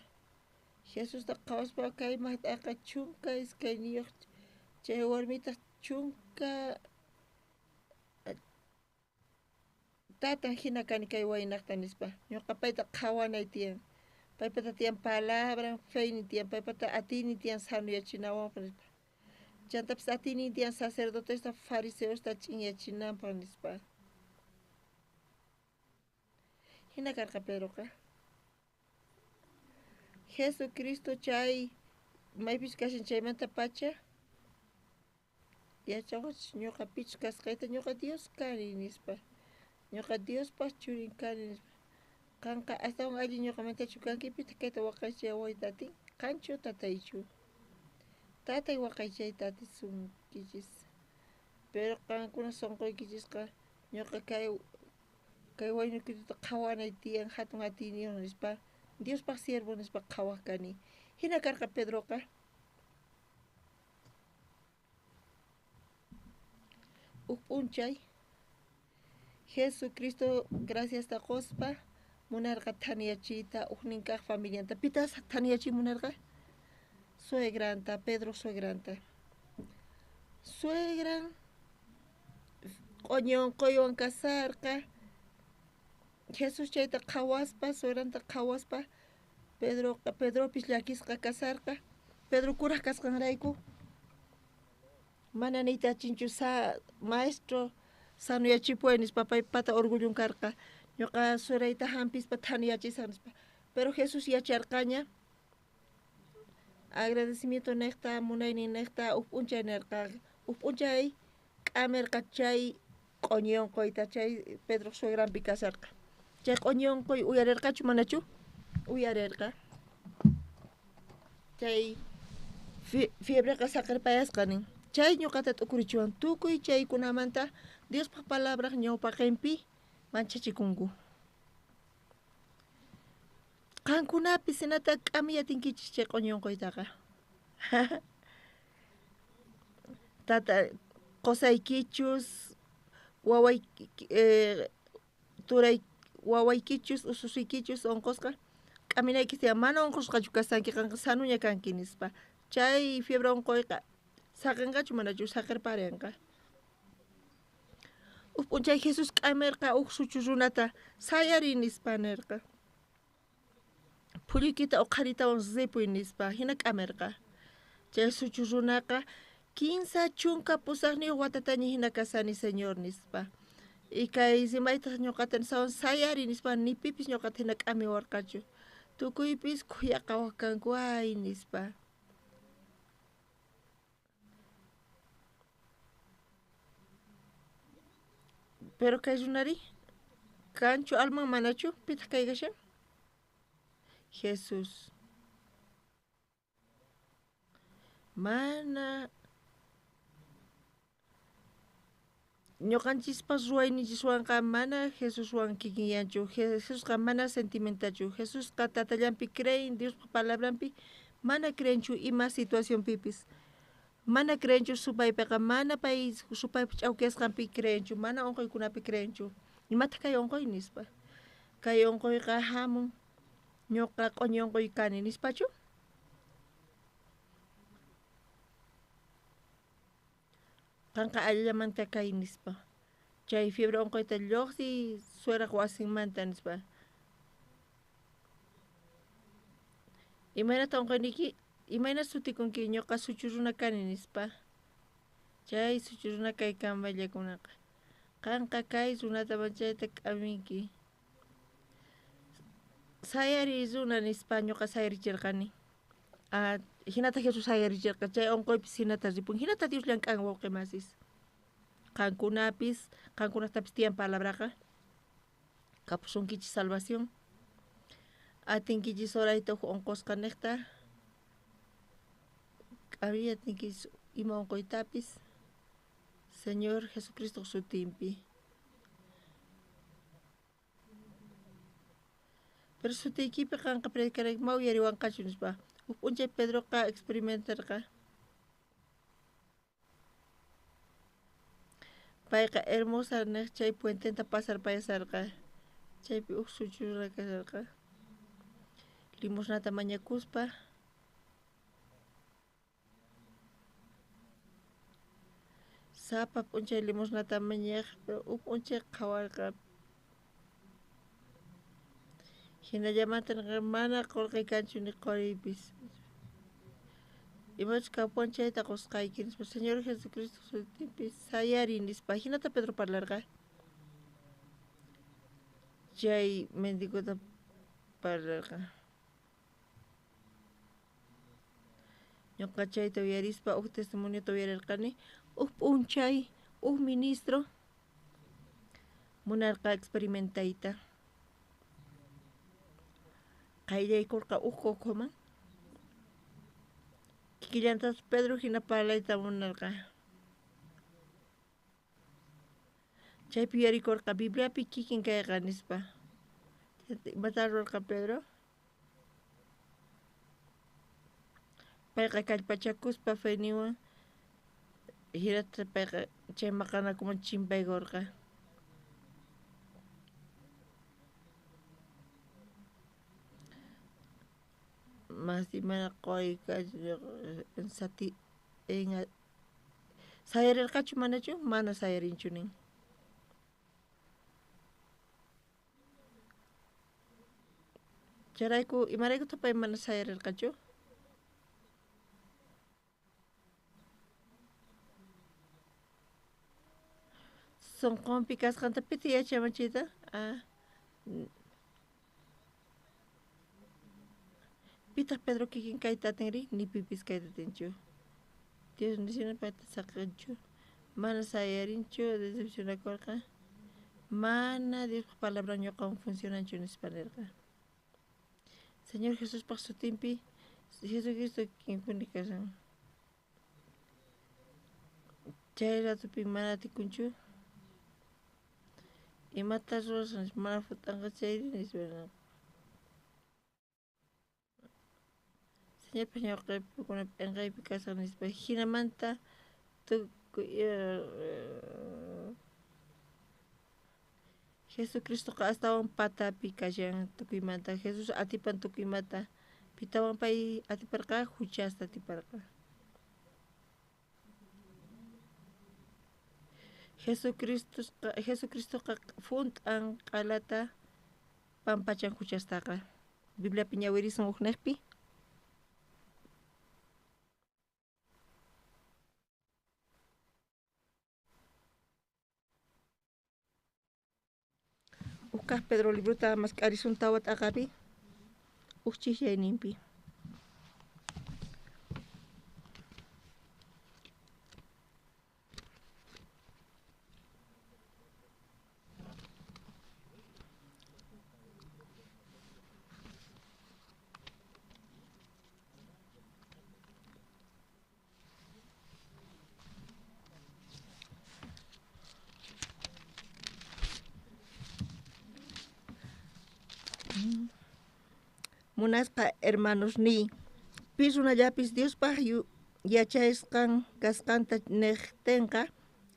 Jesusta qhawaspa kay maqt'aqa 12 chay warmitaq 10 tatan hina kani kay waynaqta nispa. Ñuqa payta qhawanay tiyan. Paypata tiyan palabran, feynin tiyan, paypata atiynin tiyan sanuyachinawanpaq nispa. Chantapis atiynin tiyan sacerdotesta, fariseosta ch'inyachinanpaq nispa. Hina karqa Pedroqa. Jesucristo chay maypis kashan chaymanta pacha yachawachis ñuqa pichus kasqayta, ñuqa Dios kani nispa. Ñuqa Diospaq churin kani nispa. Qanqa astawan allin ñuqamantachu kanki, pitaq kayta waqaychawayta atin? Qanchu tataychu? Tatay waqaychayta atisunkichis. Pero qankuna sunquykichisqa ñuqa kay waynukituta qhawanay tiyan hatun atiyniyuq nispa. Diospaq siervo nispa qhawaq kani. Hina karqa Pedroqa. Uj p'unchay Jesucristo graciasta qospa munarqa thaniyachiyta ujnin kaj familianta. Pitas thaniyachiy munarqa? Suegranta, Pedro suegranta. Suegran q'oñi onqoywan kasarqa. Jesús chayta qhawaspa, suegranta qhawaspa, Pedropis llakisqa kasarqa. Pedro kuraj kasqanrayku mana niyta atinchu sa maestro sanuyachipuway nispa, paypata orgullun karqa. Ñuqa suegrayta hampispa thaniyachisaq nispa. Pero Jesús yacharqaña agradecimiento nejta, munaynin nejta, uj p'unchay nerqa, uj p'unchay k'amerqa chay q'oñi onqoyta, chay Pedro suegranpi kasarqa. Chay q'oñi onqoy uyarerqachu manachu? Uyarerqa. Chay fiebreqa saqerpayasqa nin. Chay ñuqata t'ukurichiwan tukuy chaykunamanta Diospaq palabraj ñawpaqinpi manchachikunku. Qankunapis hinata k'amiyatinkichis chay q'oñi onqoytaqa. Tata qosaykichus, waway turay wawaykichus, ususuykichus onqosqa k'aminaykis tiyan, mana onqosqachu kasanki, qanqa sanuña kanki nispa. Chay fiebre onqoyqa saqenqachu manachu saqerparinqa. Uj p'unchay Jesús k'amerqa uj suchu runata sayariy nispa nerqa. Phullukita uqharitawan ripuy nispa, hina k'amerqa. Chay suchu runaqa 38 watataña hina kasani señor nispa. Y kay rimaytaq ñuqata nisawan sayariy nispa, ni pipis ñuqata hina k'amiwarqachu. Tukuypis khuyaqawaq kanku ay nispa. Pero kay runari kanchu alman manachu? Pitaq kay kashan? Jesús. Mana ñuqanchispas ruwayninchiswanqa mana Jesuswan kikinyanchu. Jesusqa mana sentimentachu. Jesusqa tatallanpi creen, Diospa palabranpi mana creenchu ima situacionpipis. Mana creenchu supaypiqa, mana pay supaypa ch'awkiyasqanpi creenchu, mana unquykunapi creenchu. Imataq kay unquy nispa. Kay unquyqa hamun ñuqa q'uñi unquy kani nispachu? Qanqa allillamanta kay nispa. Chay fiebre unquyta lluqsiy sueraq wasinmanta nispa. Imaynata unquyniyki? Imayna sutikunki? Ñuqa suchu runa kani nispa. Chay suchu runa kay kamallakunaqa. Qanqa kay runata manchayta k'aminki. Sayariy runa nispa ñuqa sayarichirqani. Hinata Jesús sayarichirqa, chay unquypis hinata ripun. Hinata Dios llank'an wawqi masis. Qankunapis, qankunatapis tiyan palabraqa. Kapusunkichis salvación. Atinkichis orayta huk unqusqa niqta. K'amiy atinkichis ima unquytapis. Señor Jesucristo sutinpi. Pero sutiykipi qanqa predicarayki ma uyariwanqachu nispa. Huk p'unchay Pedroqa experimentarqa. Payqa hermosa niq chay puententa pasarpayasarqa. Chaypi huk suchu runa kasharqa. Limosnata mañakuspa. Sapa p'unchay limosnata mañaq, pero huk p'unchay qhawarqa. Hinallamanta nirqa mana qullqi kanchu ni quriypis. Imachus kapuwan chayta qusqayki nispa. Señor Jesucristo sutinpi sayariy nispa. Hinata Pedro parlarqa. Chay mendigota parlarqa. Ñuqa chayta uyarispa huk testimoniota uyarirqani. Huk p'unchay huk ministro munarqa experimentayta. Qayllaykurqa huk cocoman. Kikillantas Pedro hina parlayta munarqa. Chaypi yuyarikurqa Bibliapi kikin kayqa nispa. Imata rurarqa Pedro? Payqa kallpachakuspa feyninwan hinata payqa chay maqanakuman chimpaykurqa. Masi mana quri kachu sayarirqachu manachu? Mana sayarinchu nin. Chayrayku imaraykutaq pay mana sayarirqachu? Sunqunpi kasqanta pitaq yachanman chayta? Pitaq Pedro kikin kayta atinri? Ni pipis kayta atinchu. Dios nisina payta saqinchu. Mana sayarinchu, decepcionakurqa. Mana Diospa palabran ñuqawan funcionanchu nispa nirqa. Señor Jesuspaq sutinpi Jesucristo kikinpuni kashan. Chay ratupi mana atikunchu. Imata ruwashan mana fut'anqa chayri nispa. Señorpa ñawpaqenkuna p'enqaypi kasaq nispa. Hinamanta tukuy Jesucristoqa astawan patapi kashan tukuymanta. Jesús atipan tukuymanta. Pitawan pay atiparqa, huchasta atiparqa. Jesucristoqa funt'an q'alata pampachan huchastaqa. Bibliapi ñawirisun hukniqpi. Huk Pedro librota mask'arisun tawa t'aqapi huk ch'isiyayninpi. Munasqa hermanosniy, pi runallapis Diospaj yachasqan kasqanta nejtenqa,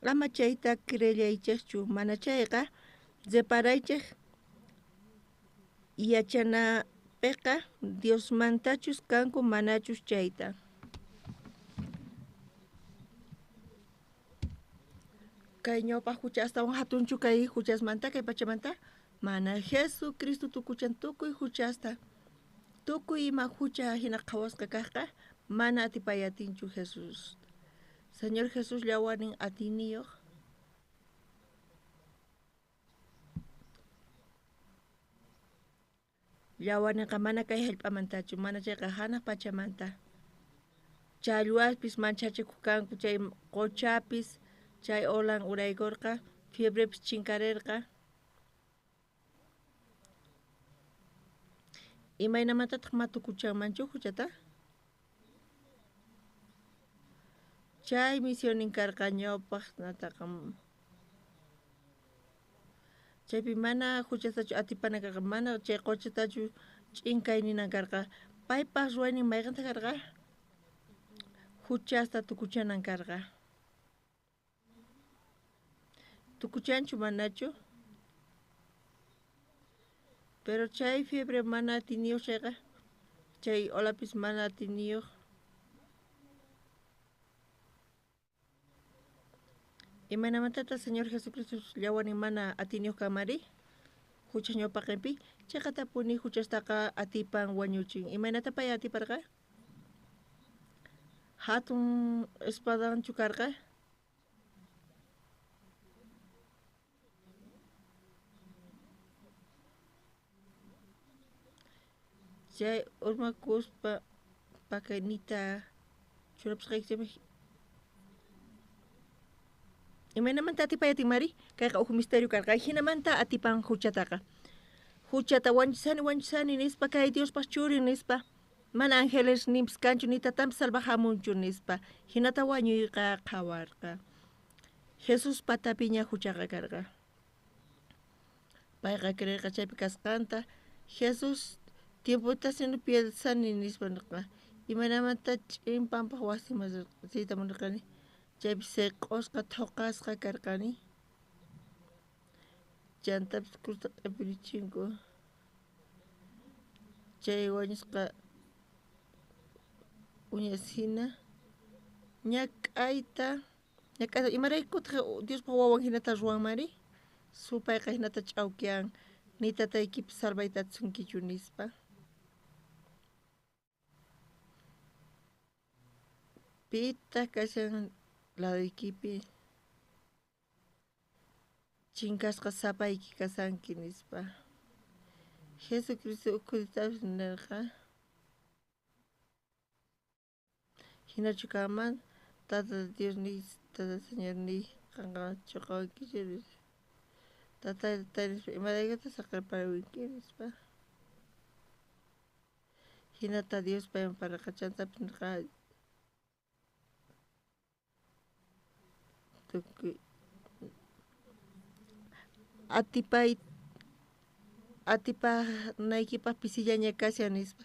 ama chayta creellaychejchu, mana chayqa reparaychej yachanapeqa Diosmantachus kanku manachus chayta. Kay ñawpaj hucha astawan hatunchu kay huchasmanta kay pachamanta, mana Jesucristo tukuchan tukuy huchasta, tukuy ima hucha hina qhawasqa kajqa mana atipay atinchu Jesús. Señor Jesús llawanin atiniyoj. Llawaninqa mana kay hallp'amantachu, mana chayqa hanaq pachamanta. Challwaspis manchachikuq kanku, chay qochapis chay olan uraykurqa, fiebrepis chinkarerqa. Imaynamantataq matukuchanmanchu huchata? Chay misionin karqa ñawpaq nataqa. Chaypi mana huchatachu atipana karqa, mana chay qochatachu ch'inkayninan karqa. Paypaq ruwaynin mayqanta karqa? Huchasta tukuchanan karqa. Tukuchanchu manachu? Pero chay fiebre mana atiniyuq chayqa, chay olapis mana atiniyuq. Imaynamantataq Señor Jesucristo llawanin mana atiniyuq kamari? Hucha ñawpaqinpi chayqatapuni huchastaqa atipan wañuchin. Imaynata pay atiparqa? Hatun espadanchu karqa? Chay urmakuspa pakaynita churapusqaykichikmi. Imaynamanta atipay atinmari? Kayqa uj misterio karqa. Hinamanta atipan huchataqa. Huchata wañusani wañusani nispa, kay Diospaq churin nispa, mana ángeles ninpis kanchu ni tatanpis salvajamunchu nispa. Hinata wañuyqa qhawarqa. Jesús patapiña huchaqa karqa. Payqa creerqa chaypi kasqanta. Jesús tiempota sino piensani nispa nirqa. Imaynamanta ch'in pampaq wasiman riyta munarqani. Chaypi seq'osqa thoqasqa karqani. Chantapis cruzta q'ipirichinku. Chay wañusqa uñas hina ñak'ayta ñak'ayta imaraykutaq Diospaq wawan hinata ruwanmari? Supayqa hinata ch'awkiyan, ni tataykipis salvayta atisunkichu nispa. Pitaq kashan ladoykipi? Chinkasqa sapayki kasanki nispa. Jesucristo ukhutapis nirqa. Hinachu kanman Tata Dios niy, Tata Señor niy, qanqa chuqawankichu nispa. Tata tata nispa, imaraykutaq saqerparawinki nispa. Hinata Dios payman pararqa, chantapis nirqa tukuy atipay atipanaykipaq pisillaña kashan nispa.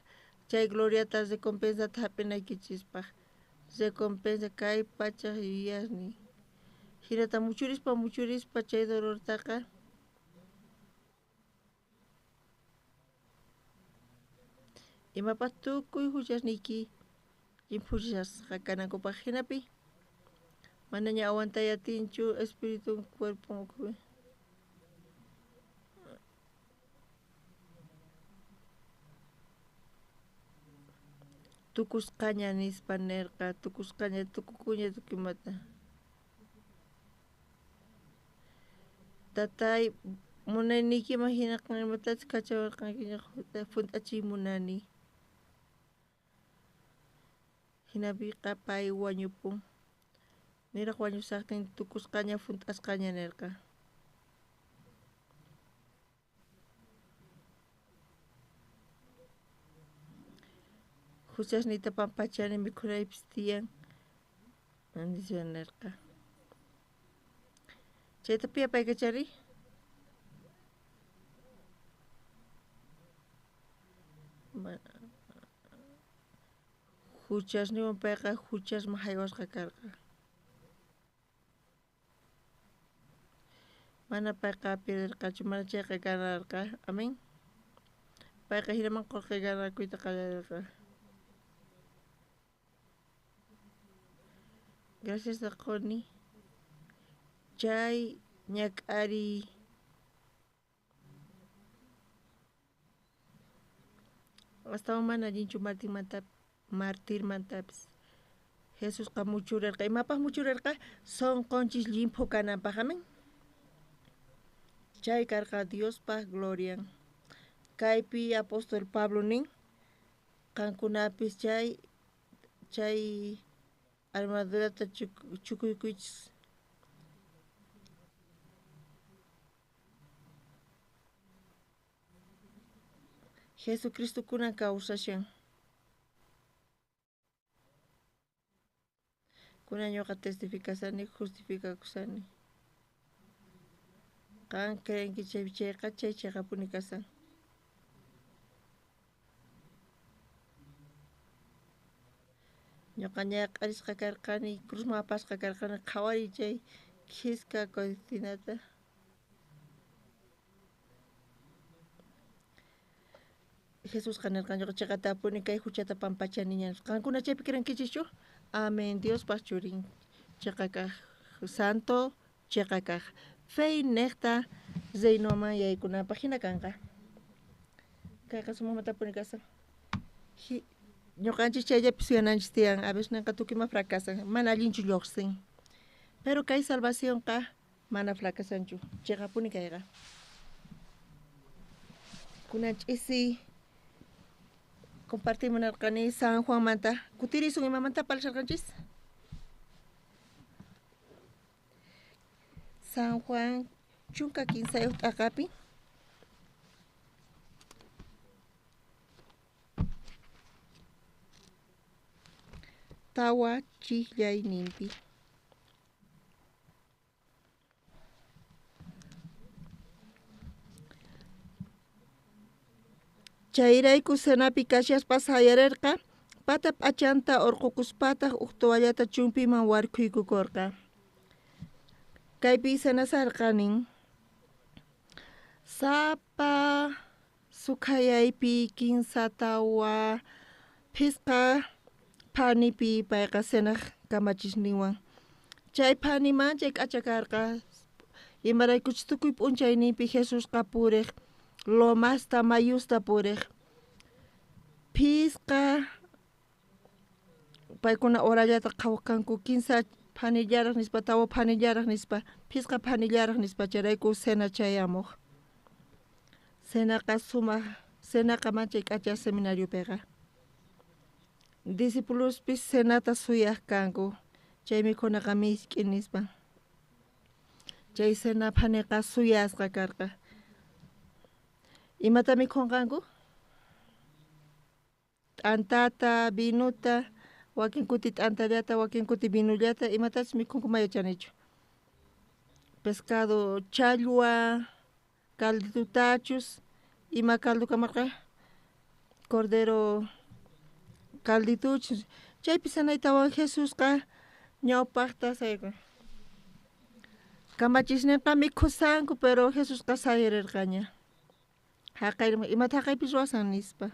Chay gloriata recompensata hap'inaykichispaq. Recompensa kay pachaq yuyasnin. Hinata muchurispa muchurispa chay dolortaqa imapaq tukuy huchasniyki llimphuchasqa kanankupaq hinapi manaña aguantay atinchu espíritu cuerpo ukhupi. Tukusqaña nispa nirqa, tukusqaña tukukuña tukuymata. Tatay munayniykiman hina imatachus kachawarqanki hunt'achiy munani. Hinapiqa pay wañupun. Niraq wañusaqtin tukusqaña hunt'asqaña nirqa. Huchasniyta pampachani mikhunaypis tiyan nispa nirqa. Chayta piya paykachari? Juchasniwan payqa juchasman jaywasqa karqa. Mana payqa pierderqachu, mana chayqa ganarqa. Amén. Payqa jinaman qolqe ganakuyta qallarerqa. Gracias qoni. Chay ñak'ariy astawan mana allinchu martirmantapis. Jesusqa muchurerqa. Imapaj muchurerqa? Sonqonchis llimphu kananpaj. Amén. Chay karqa Diospaj glorian. Kaypi apóstol Pablo nin, qankunapis chay armadurata chukuykuychis. Jesucristo kunan kawsashan. Kunan ñuqa testificasani, justificakusani. Qan creenki chaypi chayqa chay cheqapuni kasan. Ñuqa ñak'arisqa karqani, cruzman apasqa karqani, qhawariy chay khiska cocinata. Jesusqa nirqan ñuqa cheqatapuni kay huchata pampachaniña. Qankuna chaypi crenkichischu? Amén. Diospaj churin cheqa kaj, santo cheqa kaj. Fe nejta reinoman yaykunapaj hina kanqa. Kayqa sumaqmatapuni kasan. Ñuqanchis chayllapi suyananchis tiyan, a veces ninqa tukuyma fracasan, mana allinchu lluqsin. Pero kay salvacionqa mana fracasanchu, cheqapuni kayqa. Kunan ch'isi compartir munarqani San Juanmanta. Kutirisun imamanta parlasharqanchis? San Juan 13 t'aqapi. Tawa chijllayninpi. Chayrayku cenapi kashaspa sayarerqa, pata p'achanta urqukuspataq uj toallata chumpiman warkhuykukorqa. Kaypi cenasarqa nin, sapa sukhayaypi kinsa tawa phisqa phanipi payqa cenaj kamachisninwan. Chay phaniman chay k'acha karqa, imaraykuchus tukuy p'unchayninpi Jesusqa purej, lomasta mayusta purej. Phisqa paykuna horallata qhawaj kanku, kinsa phanillaraj nispa, tawa phanillaraj nispa, phisqa phanillaraj nispa, chayrayku cena chayamuj. Cenaqa sumaq, cenaqa manchay k'acha seminariopiqa. Discipulospis cenata suyaj kanku, chay mikhunaqa misk'i nispa. Chay cena phaniqa suyasqa karqa. Imata mikhunqanku? T'antata, vinuta, wakin kuti t'antallata, wakin kuti vinullata, imatachus mikhunku ma yachanichu. Pescado challwa, calditutachus, ima caldo kamarqa? Cordero caldituchus. Chaypi cenaytawan Jesusqa ñawpaqta saykun. Kamachisninqa mikhusanku, pero Jesusqa sayarirqaña. Haqay imata haqaypis ruwasan nispa.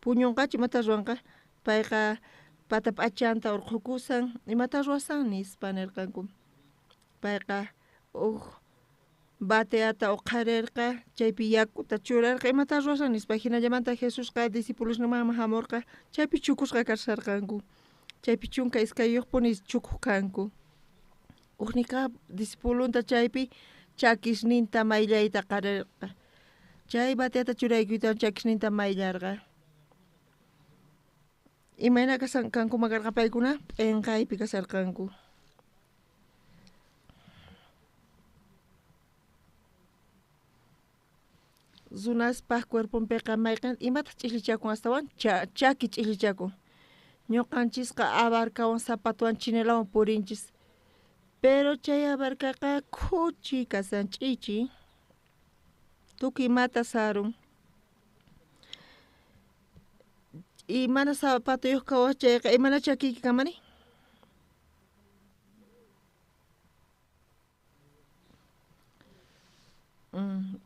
Puñunqachu imata ruwanqa? Payqa pata p'achanta urqhukusan, imata ruwasan nispa nirqanku. Payqa uj bateata uqharirqa, chaypi yakuta churarqa, imata ruwasan nispa. Hinallamanta Jesusqa discipulosninman hamurqa, chaypi chukusqa kasharqanku. Chaypi 12 chukuq kanku. Ujnika discipulonta chaypi chakisninta mayllayta qarirqa. Chay bateata churaykuytawan chakisninta mayllarqa. Imayna kankuma karqa paykuna? P'enqaypi kasharqanku. Runaspaj cuerponpiqa mayqen imataq ch'illichakun astawan? Chaki ch'illichakun. Ñuqanchisqa abarcawan, zapatowan, chinelawan purinchis. Pero chay abarcaqa khuchi kasan, ch'ichi. Tukuy imata sarun. Y mana zapatoyoj kawaj chayqa imana chakiyki kamani?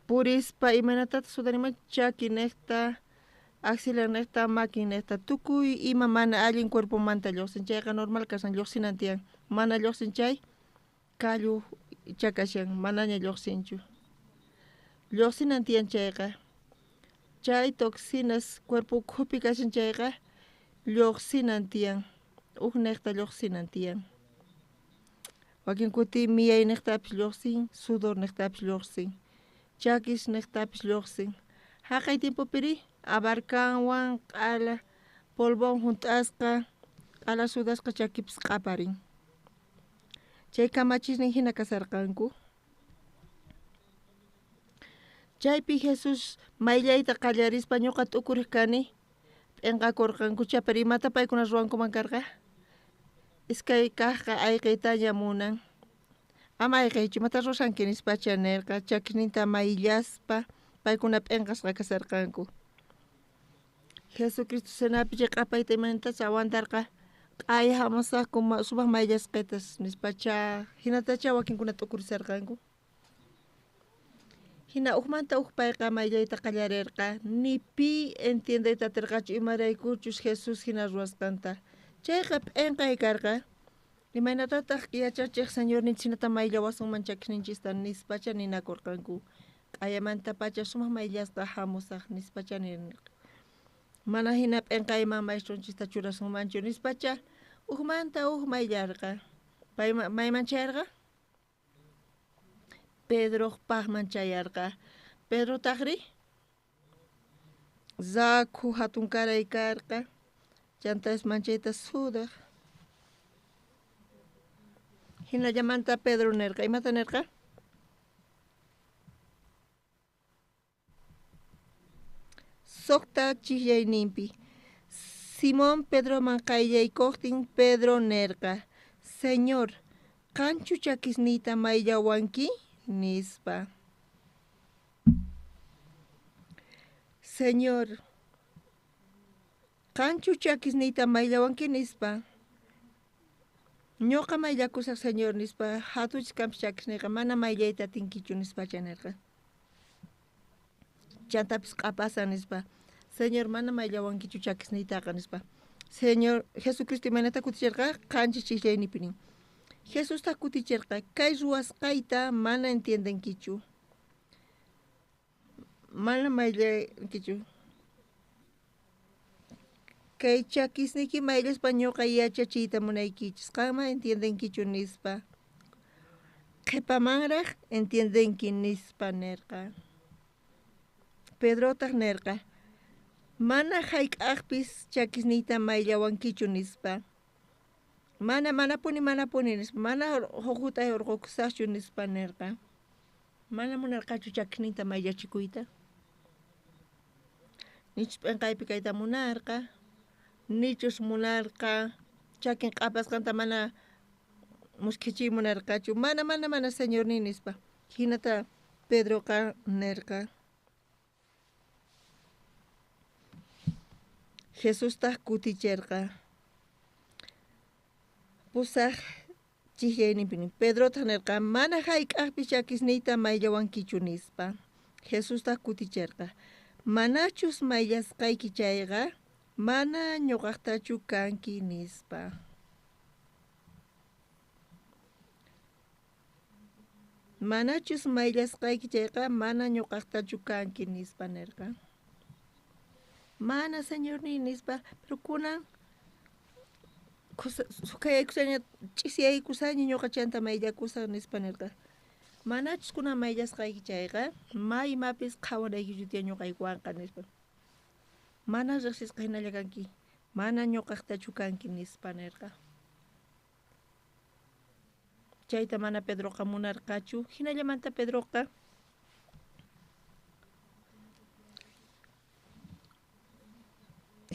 Purispa imaynatataq sudanima chakinejta, axilanejta, makinejta, tukuy ima mana allin cuerpomanta lluqsin chayqa normal kasan lluqsinan tiyan, mana lluqsin chay kallu chakashan manaña lluqsinchu. Lluqsinan tiyan chayqa, chay toxinas cuerpo ukhupi kashan chayqa lluqsinan tiyan, ujnejta lluqsinan tiyan. Wakin kuti miyaynejtapis lluqsin, sudornejtapis lluqsin, chakisnejtapis lluqsin. Jaqay tiempopiri abarcanwan q'ala polvowan junt'asqa q'ala sudasqa chakipis q'aparin. Chay kamachisnin jina kasarqanku. Chaypi Jesús mayllayta qallarispa ñuqa t'ukuriq kani p'inqakurqankucha, pero imata paykuna ruwankuman karqa? Iskay kajqa ayqiytaña munan. Ama ayqiychu, imata ruwashanki nispacha nerqa, chakisninta mayllaspa paykuna p'inqasqa kasarqanku. Jesucristo cenapi chay q'apayta imaynatachus aguantarqa, q'aya jamusaqku sumaq mayllasqetas nispacha, hinatacha wakinkuna t'ukurisarqanku. Hina ujmanta uj payqa mayllayta qallarerqa, ni pi entiendeyta aterqachu imaraykuchus Jesús hina ruwasqanta. Chayqa p'inqay karqa, imaynatataq yachachiq Señorninchis hinata mayllawasunman chakisninchista nispacha ninakurqanku. Q'ayamantapacha sumaq mayllasqa jamusaq nispacha nirqa. Mana hina p'inqayman maestronchista churasunmanchu nispacha ujmanta uj mayllarqa. Payma mayman chayarqa? Pedroq paqman chayarqa. Pedrotaqri rakhu hatunkaray karqa, chantapis manchayta sudaq. Hinallamanta Pedro nerqa, imata nerqa? Suqta chiqllayninpi Simón Pedroman qayllaykuqtin Pedro nerqa, Señor, qanchu chakisniyta mayllawanki? Nispa. Señor, qanchu chakisniyta mayllawanki? Nispa. Ñuqa mayllakusaq, Señor, nispa, hatuchis kanpis chakisniyqa mana mayllayta atinkichu nispacha nerqa. Chantapis q'apasan nispa, Señor, mana mayllawankichu chakisniytaqa nispa. Señor Jesucristo imaynata kuticherqa? Qanchis chiqllaynipi nin. Jesustaq kuticherqa, kay ruwasqayta mana entiendenkichu. Mana mayllankichu. Kay chakisniyki mayllaspa ñuqa yachachiyta munaykichis, qanma entiendenkichu nispa. Qhipamanraq entiendenki nispa nerqa. Pedrotaq nerqa, mana hayk'aqpis chakisniyta mayllawankichu nispa. Mana, manapuni, manapuni nispa, mana hukutay urqukusaqchu nispa nerqa. Mana munarqachu chakisninta mayllachikuyta. Nichus p'inqaypi kayta munarqa, nichus munarqa chakin q'apasqanta mana muskhichiy munarqachu, mana, mana, mana, Señorníy nispa. Hinata Pedroqa nerqa. Jesustaq kuticherqa. Pusaq chiqllayninpi nin. Pedrotaq nerqa, mana hayk'aqpis chakisniyta mayllawankichu nispa. Jesustaq kuticherqa, manachus mayllasqayki chayqa, mana ñuqaqtachu kanki nispa. Manachus mayllasqayki chayqa, mana ñuqaqtachu kanki nispa nerqa. Mana, Señorníy nispa, pero kunan sukhayaykusaña, ch'isiyaykusaña ñuqa chanta mayllakusaq nispa nerqa. Manachus kunan mayllasqayki chayqa, ma imapis qhawanaykichu tiyan ñuqaykuwanqa nispa. Mana riqsisqa hinalla kanki, mana ñuqaqtachu kanki nispa nerqa. Chayta mana Pedroqa munarqachu, hinallamanta Pedroqa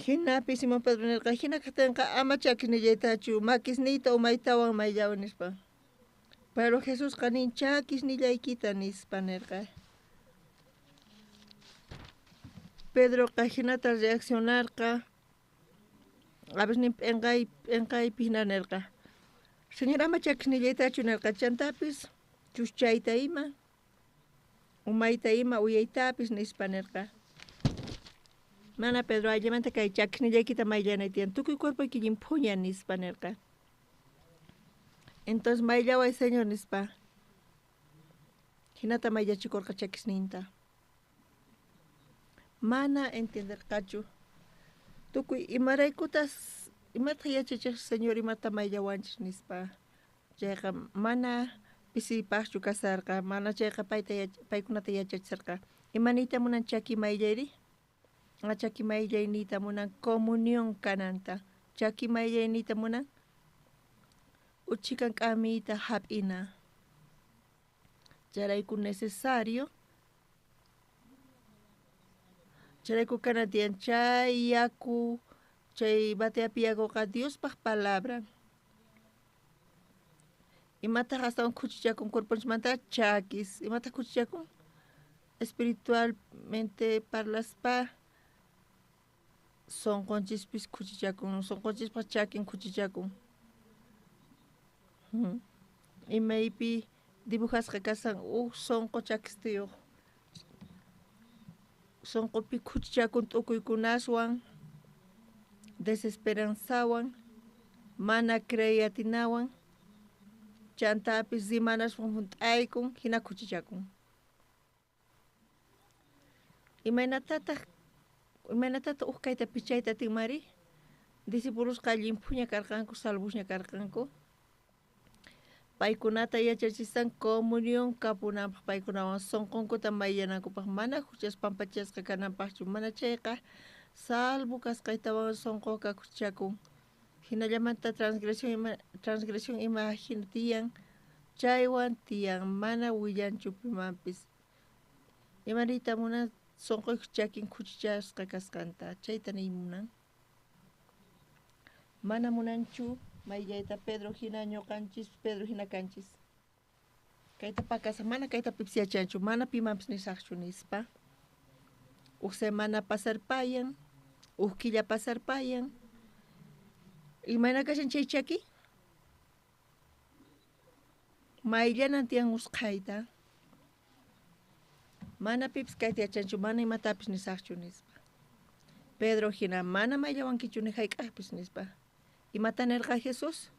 hinapi Simón Pedro nerqa, hina kajtinqa ama chakisnillaytachu, makisniyta umaytawan mayllawan nispa. Pero Jesusqa nin chakisnillaykita nispa nerqa. Pedroqa hinata reaccionarqa. A veces nin p'enqaypi jina nerqa. Señor ama chakisnillaytachu nerqa, chantapis chuschayta ima, umayta ima, uyaytapis nispa nerqa. Mana Pedro ayllamanta kay chakisnillaykita mayllanay tiyan, tukuy cuerpoyki llimphuña nispa nerqa. Entonces mayllaway Señor nispa. Hinata mayllachikorqa chakisninta. Mana entenderqachu. Tukuy imaraykutas imata yachachej Señor imata mayllawanchis nispa. Chayqa mana pisipaqchu kasarqa, mana chayqa paykunata yachachisarqa. Ima niyta munan chaki mayllayri? Chaki mayllay niyta munan comunión kananta. Chaki mayllay niyta munan uchikan k'amiyta hap'ina. Chayrayku necesario. Chayrayku kana tiyan chay yaku, chay bateapi yakuqa Diospaj palabra. Imataq astawan khuchichakun cuerponchikmanta? Chakis. Imataq khuchichakun? Espiritualmente parlaspa sonqonchispis khuchichakun, sonqonchispaj chakin khuchichakun. Imaypi dibujasqa kasan uj sonqo chakistiyuq. Sonqopi khuchichakun t'ukuykunaswan, desesperanzawan, mana creey atinawan, chantapis rimanaswan junt'aykun, hina khuchichakun. Imaynatataq uj kayta pichayta atinmari? Discipulosqa llimphuña karqanku, salvosña karqanku. Paykunata yachachisan comunión kapunanpaq, paykunawan sonqonkuta mayllanankupaq, mana huchas pampachasqa kananpaqchu, mana chayqa salvo kasqaytawan sonqoqa khuchichakun. Hinallamanta transgresión ima hina tiyan, chaywan tiyan, mana willanchu pimanpis. Ima niyta munan sonqoyku chakin khuchichasqa kasqanta, chayta niy munan. Mana munanchu mayllayta Pedro hina ñuqanchis, Pedro hina kanchis. Kayta pakasaq, mana kayta pipis yachanchu, mana pimanpis nisaqchu nispa. Uj semana pasarpayan, uj killa pasarpayan. Imayna kashan chay chaki? Mayllanan tiyan usqhayta. Mana pipis kayta yachanchu, mana imatapis nisaqchu nispa. Pedro hina mana mayllawankichu ni hayk'aqpis nispa. Imata nerqa Jesús?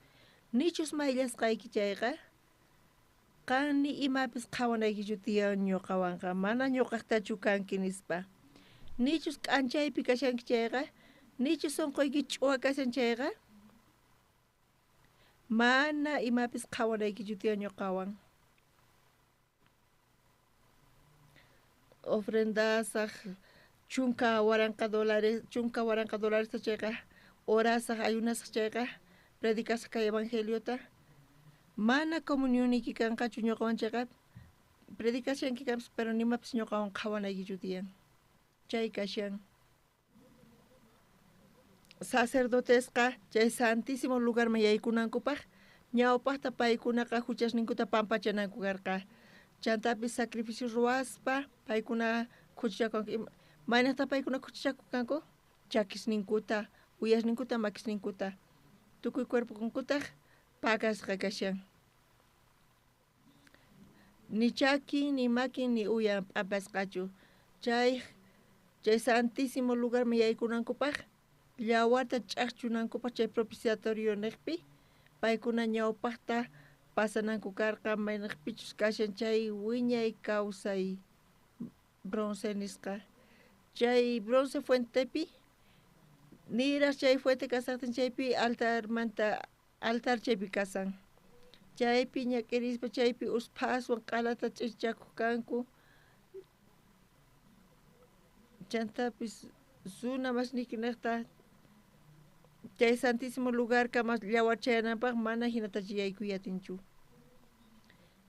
Nichus mayllasqayki chayqa, qan ni imapis qhawanaykichu tiyan ñuqawanqa, mana ñuqaqtachu kanki nispa. Nichus k'anchaypi kashanki chayqa, nichus sonqoyki ch'uwa kashan chayqa, mana imapis qhawanaykichu tiyan ñuqawan. Ofrendasaq $10,000, $10,000 chayqa, orasaq, ayunasaq chayqa, predicasaq kay evangeliota. Mana comunioniyki kanqachu ñuqawan chayqa, predicashanki kanpis, pero nimapis ñuqawan qhawanaykichu tiyan. Chay kashan. Sacerdotesqa chay santísimo lugarman yaykunankupaq, ñawpaqta paykunaqa huchasninkuta pampachananku karqa. Chantapis sacrificio ruwaspa paykuna khuchichakunku. Maynaqta paykuna khuchichakunku? Chakisninkuta, uyasninkuta, makisninkuta. Tukuy cuerpokunkutaq pakasqa kashan. Ni chakin, ni makin, ni uyan p'ampasqachu. Chay santísimo lugarman yaykunankupaq, llawarta ch'aqchunankupaq chay propiciatorio niqpi, paykuna ñawpaqta pasananku karqa maynaqpichus kashan chay wiñay kawsay bronce nisqa. Chay bronce fuentepi, niraq chay fuente kasaqtin chaypi altarmanta altar chaypi kasan. Chaypi ñak'irispa chaypi usphaswan q'alata ch'ichakuq kanku. Chantapis runa masniyki niqta chay santísimo lugar kama llawar chayananpaq mana hinatachu yaykuy atinchu.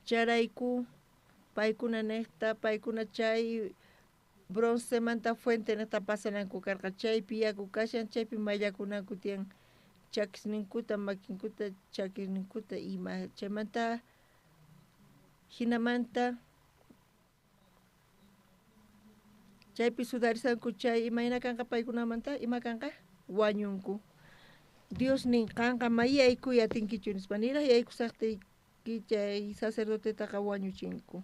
Chayrayku paykuna niqta, paykuna chay broncemanta fuente niqta pasananku karqa. Chaypi yaku kashan, chaypi mayllakunanku tiyan chakisninkuta, makinkuta, chakisninkuta ima. Chaymanta hinamanta chaypi sudarisanku chay imayna kanqa paykunamanta, ima kanqa wañunku. Dios nin qanqa mayaykuy atinkichu nispa niraj yaykusajtiyki chay sacerdotetaqa wañuchinku.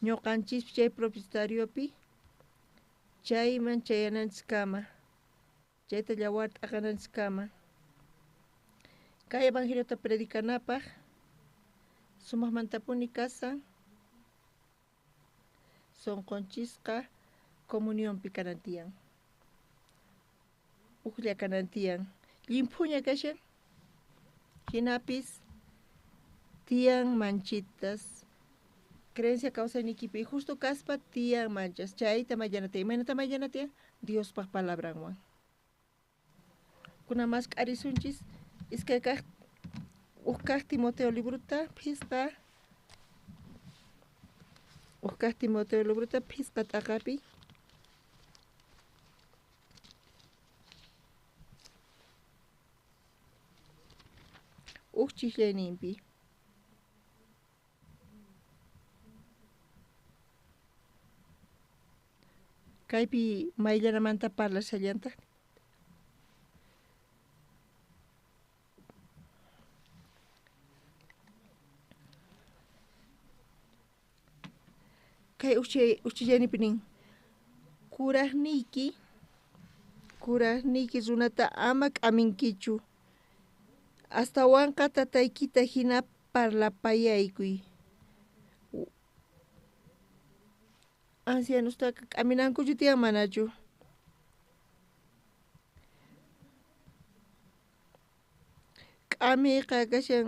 Ñuqanchispi chay propitariopi chayman chayananchiskama chayta llawar t'aqananchiskama kay evangeliota predicanapaj sumaqmantapuni kasan sunqunchisqa comunionpi kanan tiyan ujlla kanan tiyan llimphuña kashan jinapis tiyan manchitas creencia kawsaynikipi justo kaspa tiyan manchas chayta mayllana tiyan imaynata mayllana tiyan Diospaj palabranwan kuna mask'arisunchis iskay kaq uj kaq Timoteo libruta phisqa uj kaq Timoteo libruta phisqa t'aqapi uj chislayninpi kaypi mayllanamanta parlashallantaj kay uchillaynipi nin kurajniyki runata ama k'aminkichu astawanqa tataykita hina parlapayaykuy ancianostaqa k'aminankuchu tiyan manachu k'amiyqa kashan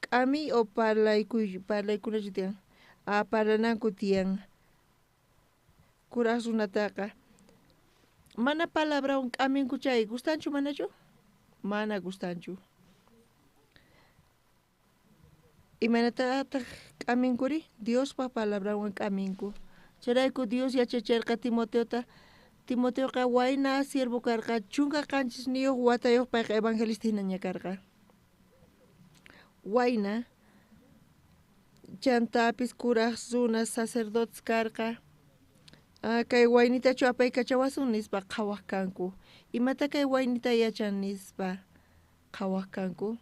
k'amiy o parlaykunachu tiyan parlananku tiyan kuraj runataqa mana palabrawan k'aminku chay gustanchu manachu mana gustanchu imaynatataq k'aminkuri Diospaj palabranwan k'aminku chayrayku Dios yachacherqa Timoteota Timoteoqa wayna siervo karqa 17 watayuq payqa evangelista hinaña karqa wayna chantapis kuraj runas sacerdotes karqa kay waynitachu apaykachawasun nispa qhawaj kanku imata kay waynita yachan nispa qhawaj kanku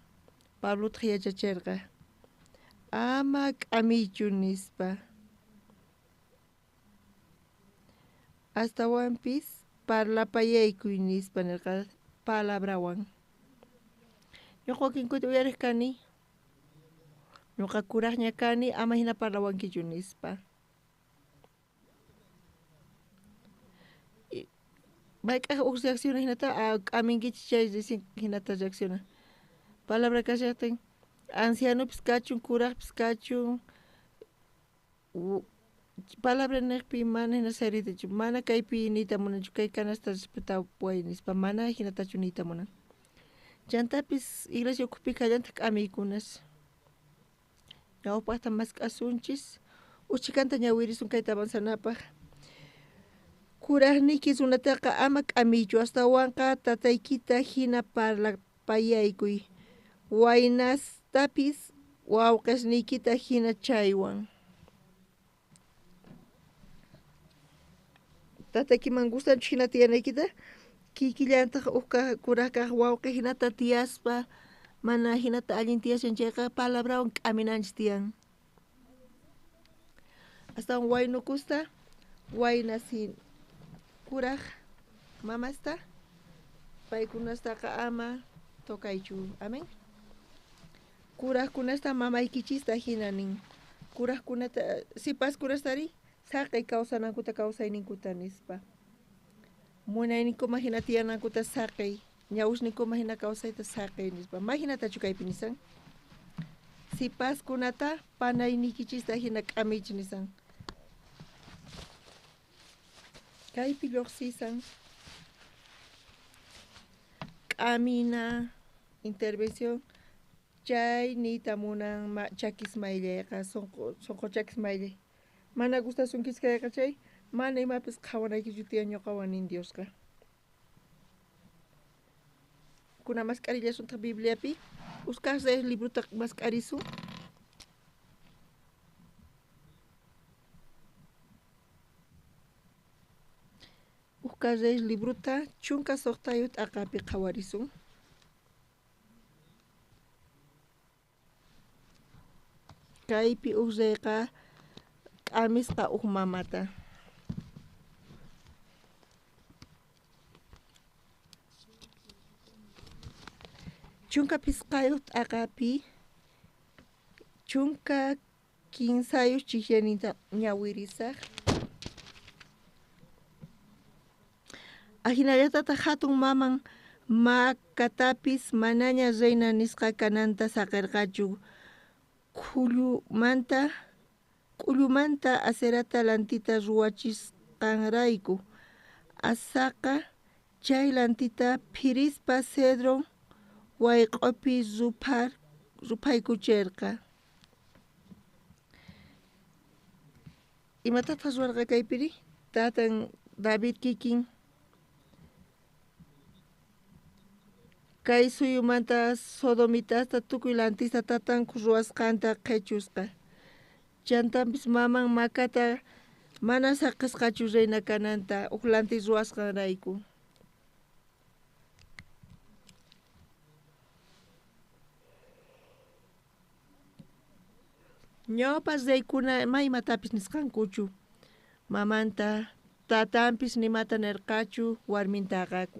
Pablotaq yachacherqa ama k'amiychu nispa astawanpis parlapayaykuy nispa nirqa palabrawan ñuqa wakinkuta uyariq kani ñuqa kurajña kani ama hina parlawankichu nispa mayk'aj uj reacciona hinata k'aminkichis chay recién hinata reacciona palabra kashaqtin ancianopis kachun kurajpis kachun palabra niqpi mana hina saritachu mana kaypi niyta munanchu kay canasta respetapuway nispa mana hinatachu niyta munan chantapis iglesia ukhupi kallantaq k'amiykunas ñawpaqta mask'asunchis uchikanta ñawirisun kayta avanzanapaj kurajniyki runataqa ama k'amiychu astawanqa tataykita hina parlapayaykuy waynastapis wawqisniykita hina chaywan tataykiman gustanchu hina tiyanaykita kikillantaq uj kuraj kaq wawqi hinata tiyaspa mana hinata allin tiyashan chayqa palabrawan k'aminanchis tiyan astawan waynukusta waynas kuraj mamasta paykunastaqa ama tocaychu amen kurajkunasta mamaykichista hina nin kurajkunata sipaskunastari saqey kawsanankuta kawsayninkuta nispa munayninkuman hina tiyanankuta saqey ñawusninkuman hina kawsayta saqey nispa may hinatachu kaypi nisan sipaskunata panaynikichista hina k'amiychis nisan kaypi lluqsisan k'amina intervención chay niyta munan chakis mayllayqa sunqu chakis mayllay mana gustasunkichis kayqa chay mana imapis qhawanaykichu tiyan ñuqawan nin Diosqa kuna mask'arillasuntaq Bibliapi uskaj Reyes libruta mask'arisun uj Uj Reyes librota 16 t'aqapi qhawarisun. Kaypi uj reyqa k'amisqa uj mamata. Chunka pisqayuq t'aqapi 13 chijyaninta ñawirisaq. Ajinallatataq hatun maman Maacatapis manaña reina nisqa kananta saqirqachu. K'ullumanta Aserata lantita ruwachisqanrayku. Asaqa chay lantita phirispa Cedrón wayq'opi ruphaykucherqa. Imatataq ruwarqa kaypiri? Tatan David kikin kay suyumanta sodomitasta tukuy lantista tatanku ruwasqanta qhechusqa. Chantapis maman Maacata mana saqisqachu reina kananta uj lanti ruwasqanrayku. Ñawpa reykuna ma imatapis nisqankuchu. Mamanta tatanpis nimata nirqachu warmintaqa.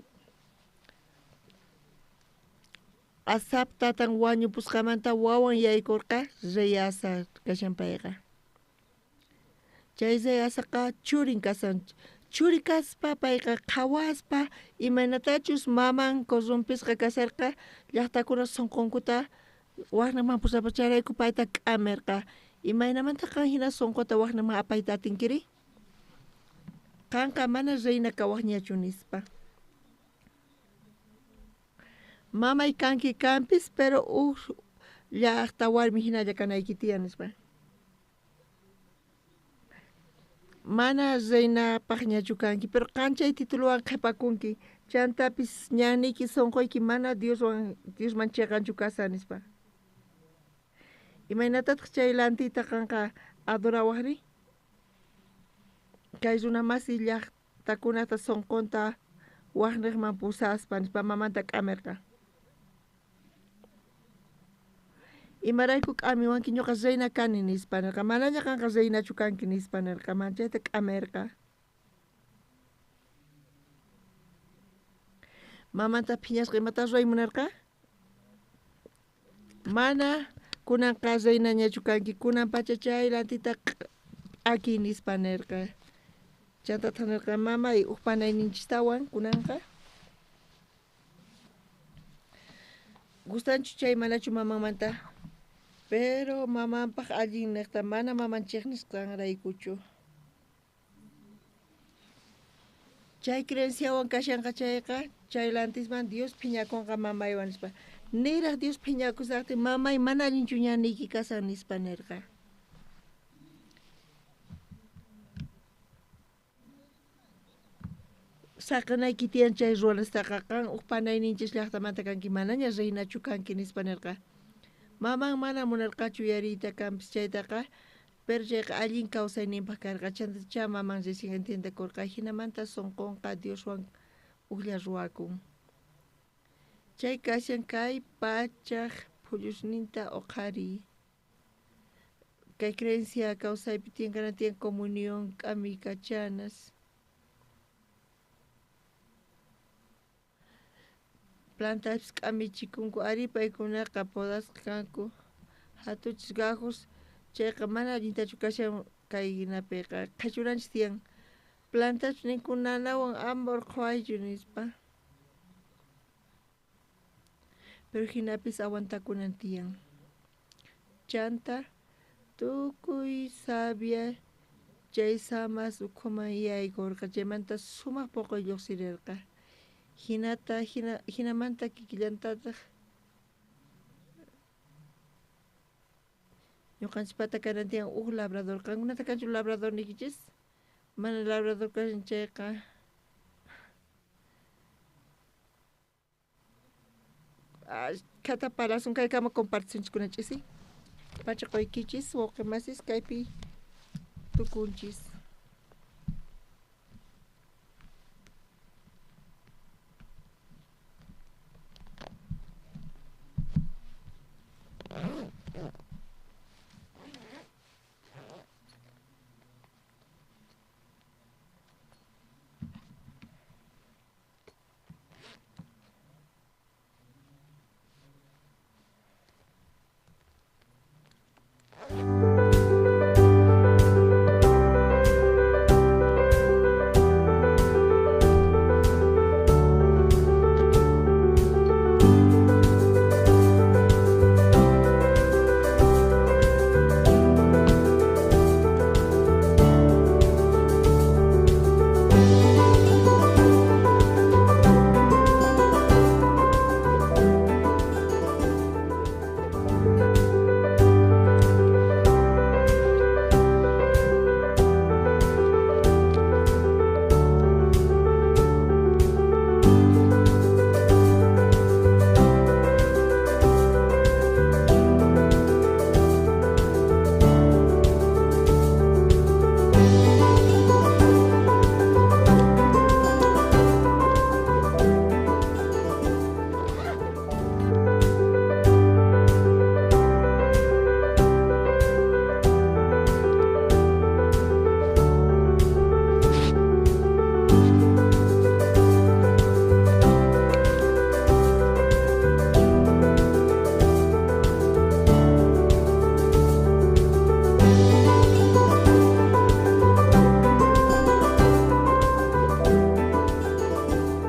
Asap tatan wañupusqamanta wawan yaykurqa rey Asa kashan payqa. Chay rey Asaqa churin kasan. Churi kaspa payqa qhawaspa imaynatachus maman corrompisqa kasharqa llaqtakuna sunqunkuta waqnaman pusapacharayku payta k'amirqa. Imaynamanta qan hina sunquta waqnaman apayta atinkiri? Qanqa mana reina kawaqñachu nispa. Mamay kanki kanpis pero uj llaqta warmi hinalla kanayki tiyan nispa. Mana reinapaqñachu kanki pero qan chay tituluwan qhipakunki. Chantapis ñanniyki sunquyki mana Diosman chiqanchu kasan nispa. Imaynatataq chay lantita qanqa adorawaqri? Kay runa masi llaqtakunata sunqunta waqniqman pusaspa nispa mamanta k'amirqa. Imarayku k'amiwanki ñuqa reina kani nispa nirqa. Manaña qanqa reinachu kanki nispa nirqa. Manchayta k'amirqa. Mamanta phiñasqa imata ruway munarqa? Mana kunanqa reinañachu kanki, kunan pacha chay lantita p'akiy nispa nirqa. Chantataq nirqa mamay uj panayninchistawan kunanqa. Gustanchu chay manachu mamanmanta? Pero mamanpaq allin niqta mana maman chiqnisqanraykuchu. Chay creenciawan kashanqa chayqa chay lantisman Dios phiñakunqa mamaywan nispa. Niraq Dios phiñakusaqtin mamay mana allinchu ñanniyki kasan nispa nirqa. Saqinayki tiyan chay ruwanastaqa qan uj panayninchis llaqtamanta kanki manaña reinachu kanki nispa nirqa. Maman mana munarqachu yariyta kanpis chaytaqa pero chayqa allin kawsayninpaq karqa. Chantachá maman recién entiendekurqa hinamanta sunqunqa Dioswan ujlla ruwakun. Chay kashan kay pachaq phullusninta uqhariy. Kay creencia kawsaypi tiyan kanan tiyan comunión k'amiykachanas. Plantapis k'amichikunku ari paykunaqa podasqa kanku hatuchis gajos chayqa mana allintachu kashan kay hinapiqa qhichuranchis tiyan plantapis ninku nanawan ama urqhuwaychu nispa. Pero hinapis aguantakunan tiyan. Chanta tukuy sabia chay samas ukhuman yaykurqa chaymanta sumaq puquy lluqsirirqa. Hinata hinamanta kikillantataq ñuqanchispata kanan tiyan uj labrador. Qankunata kanchu labrador niykichis? Mana labrador kashan chayqa Khata parlasun kaykama compartisunchis ch'isi. Pacha quykichis wawqi masis kaypi tukunchis.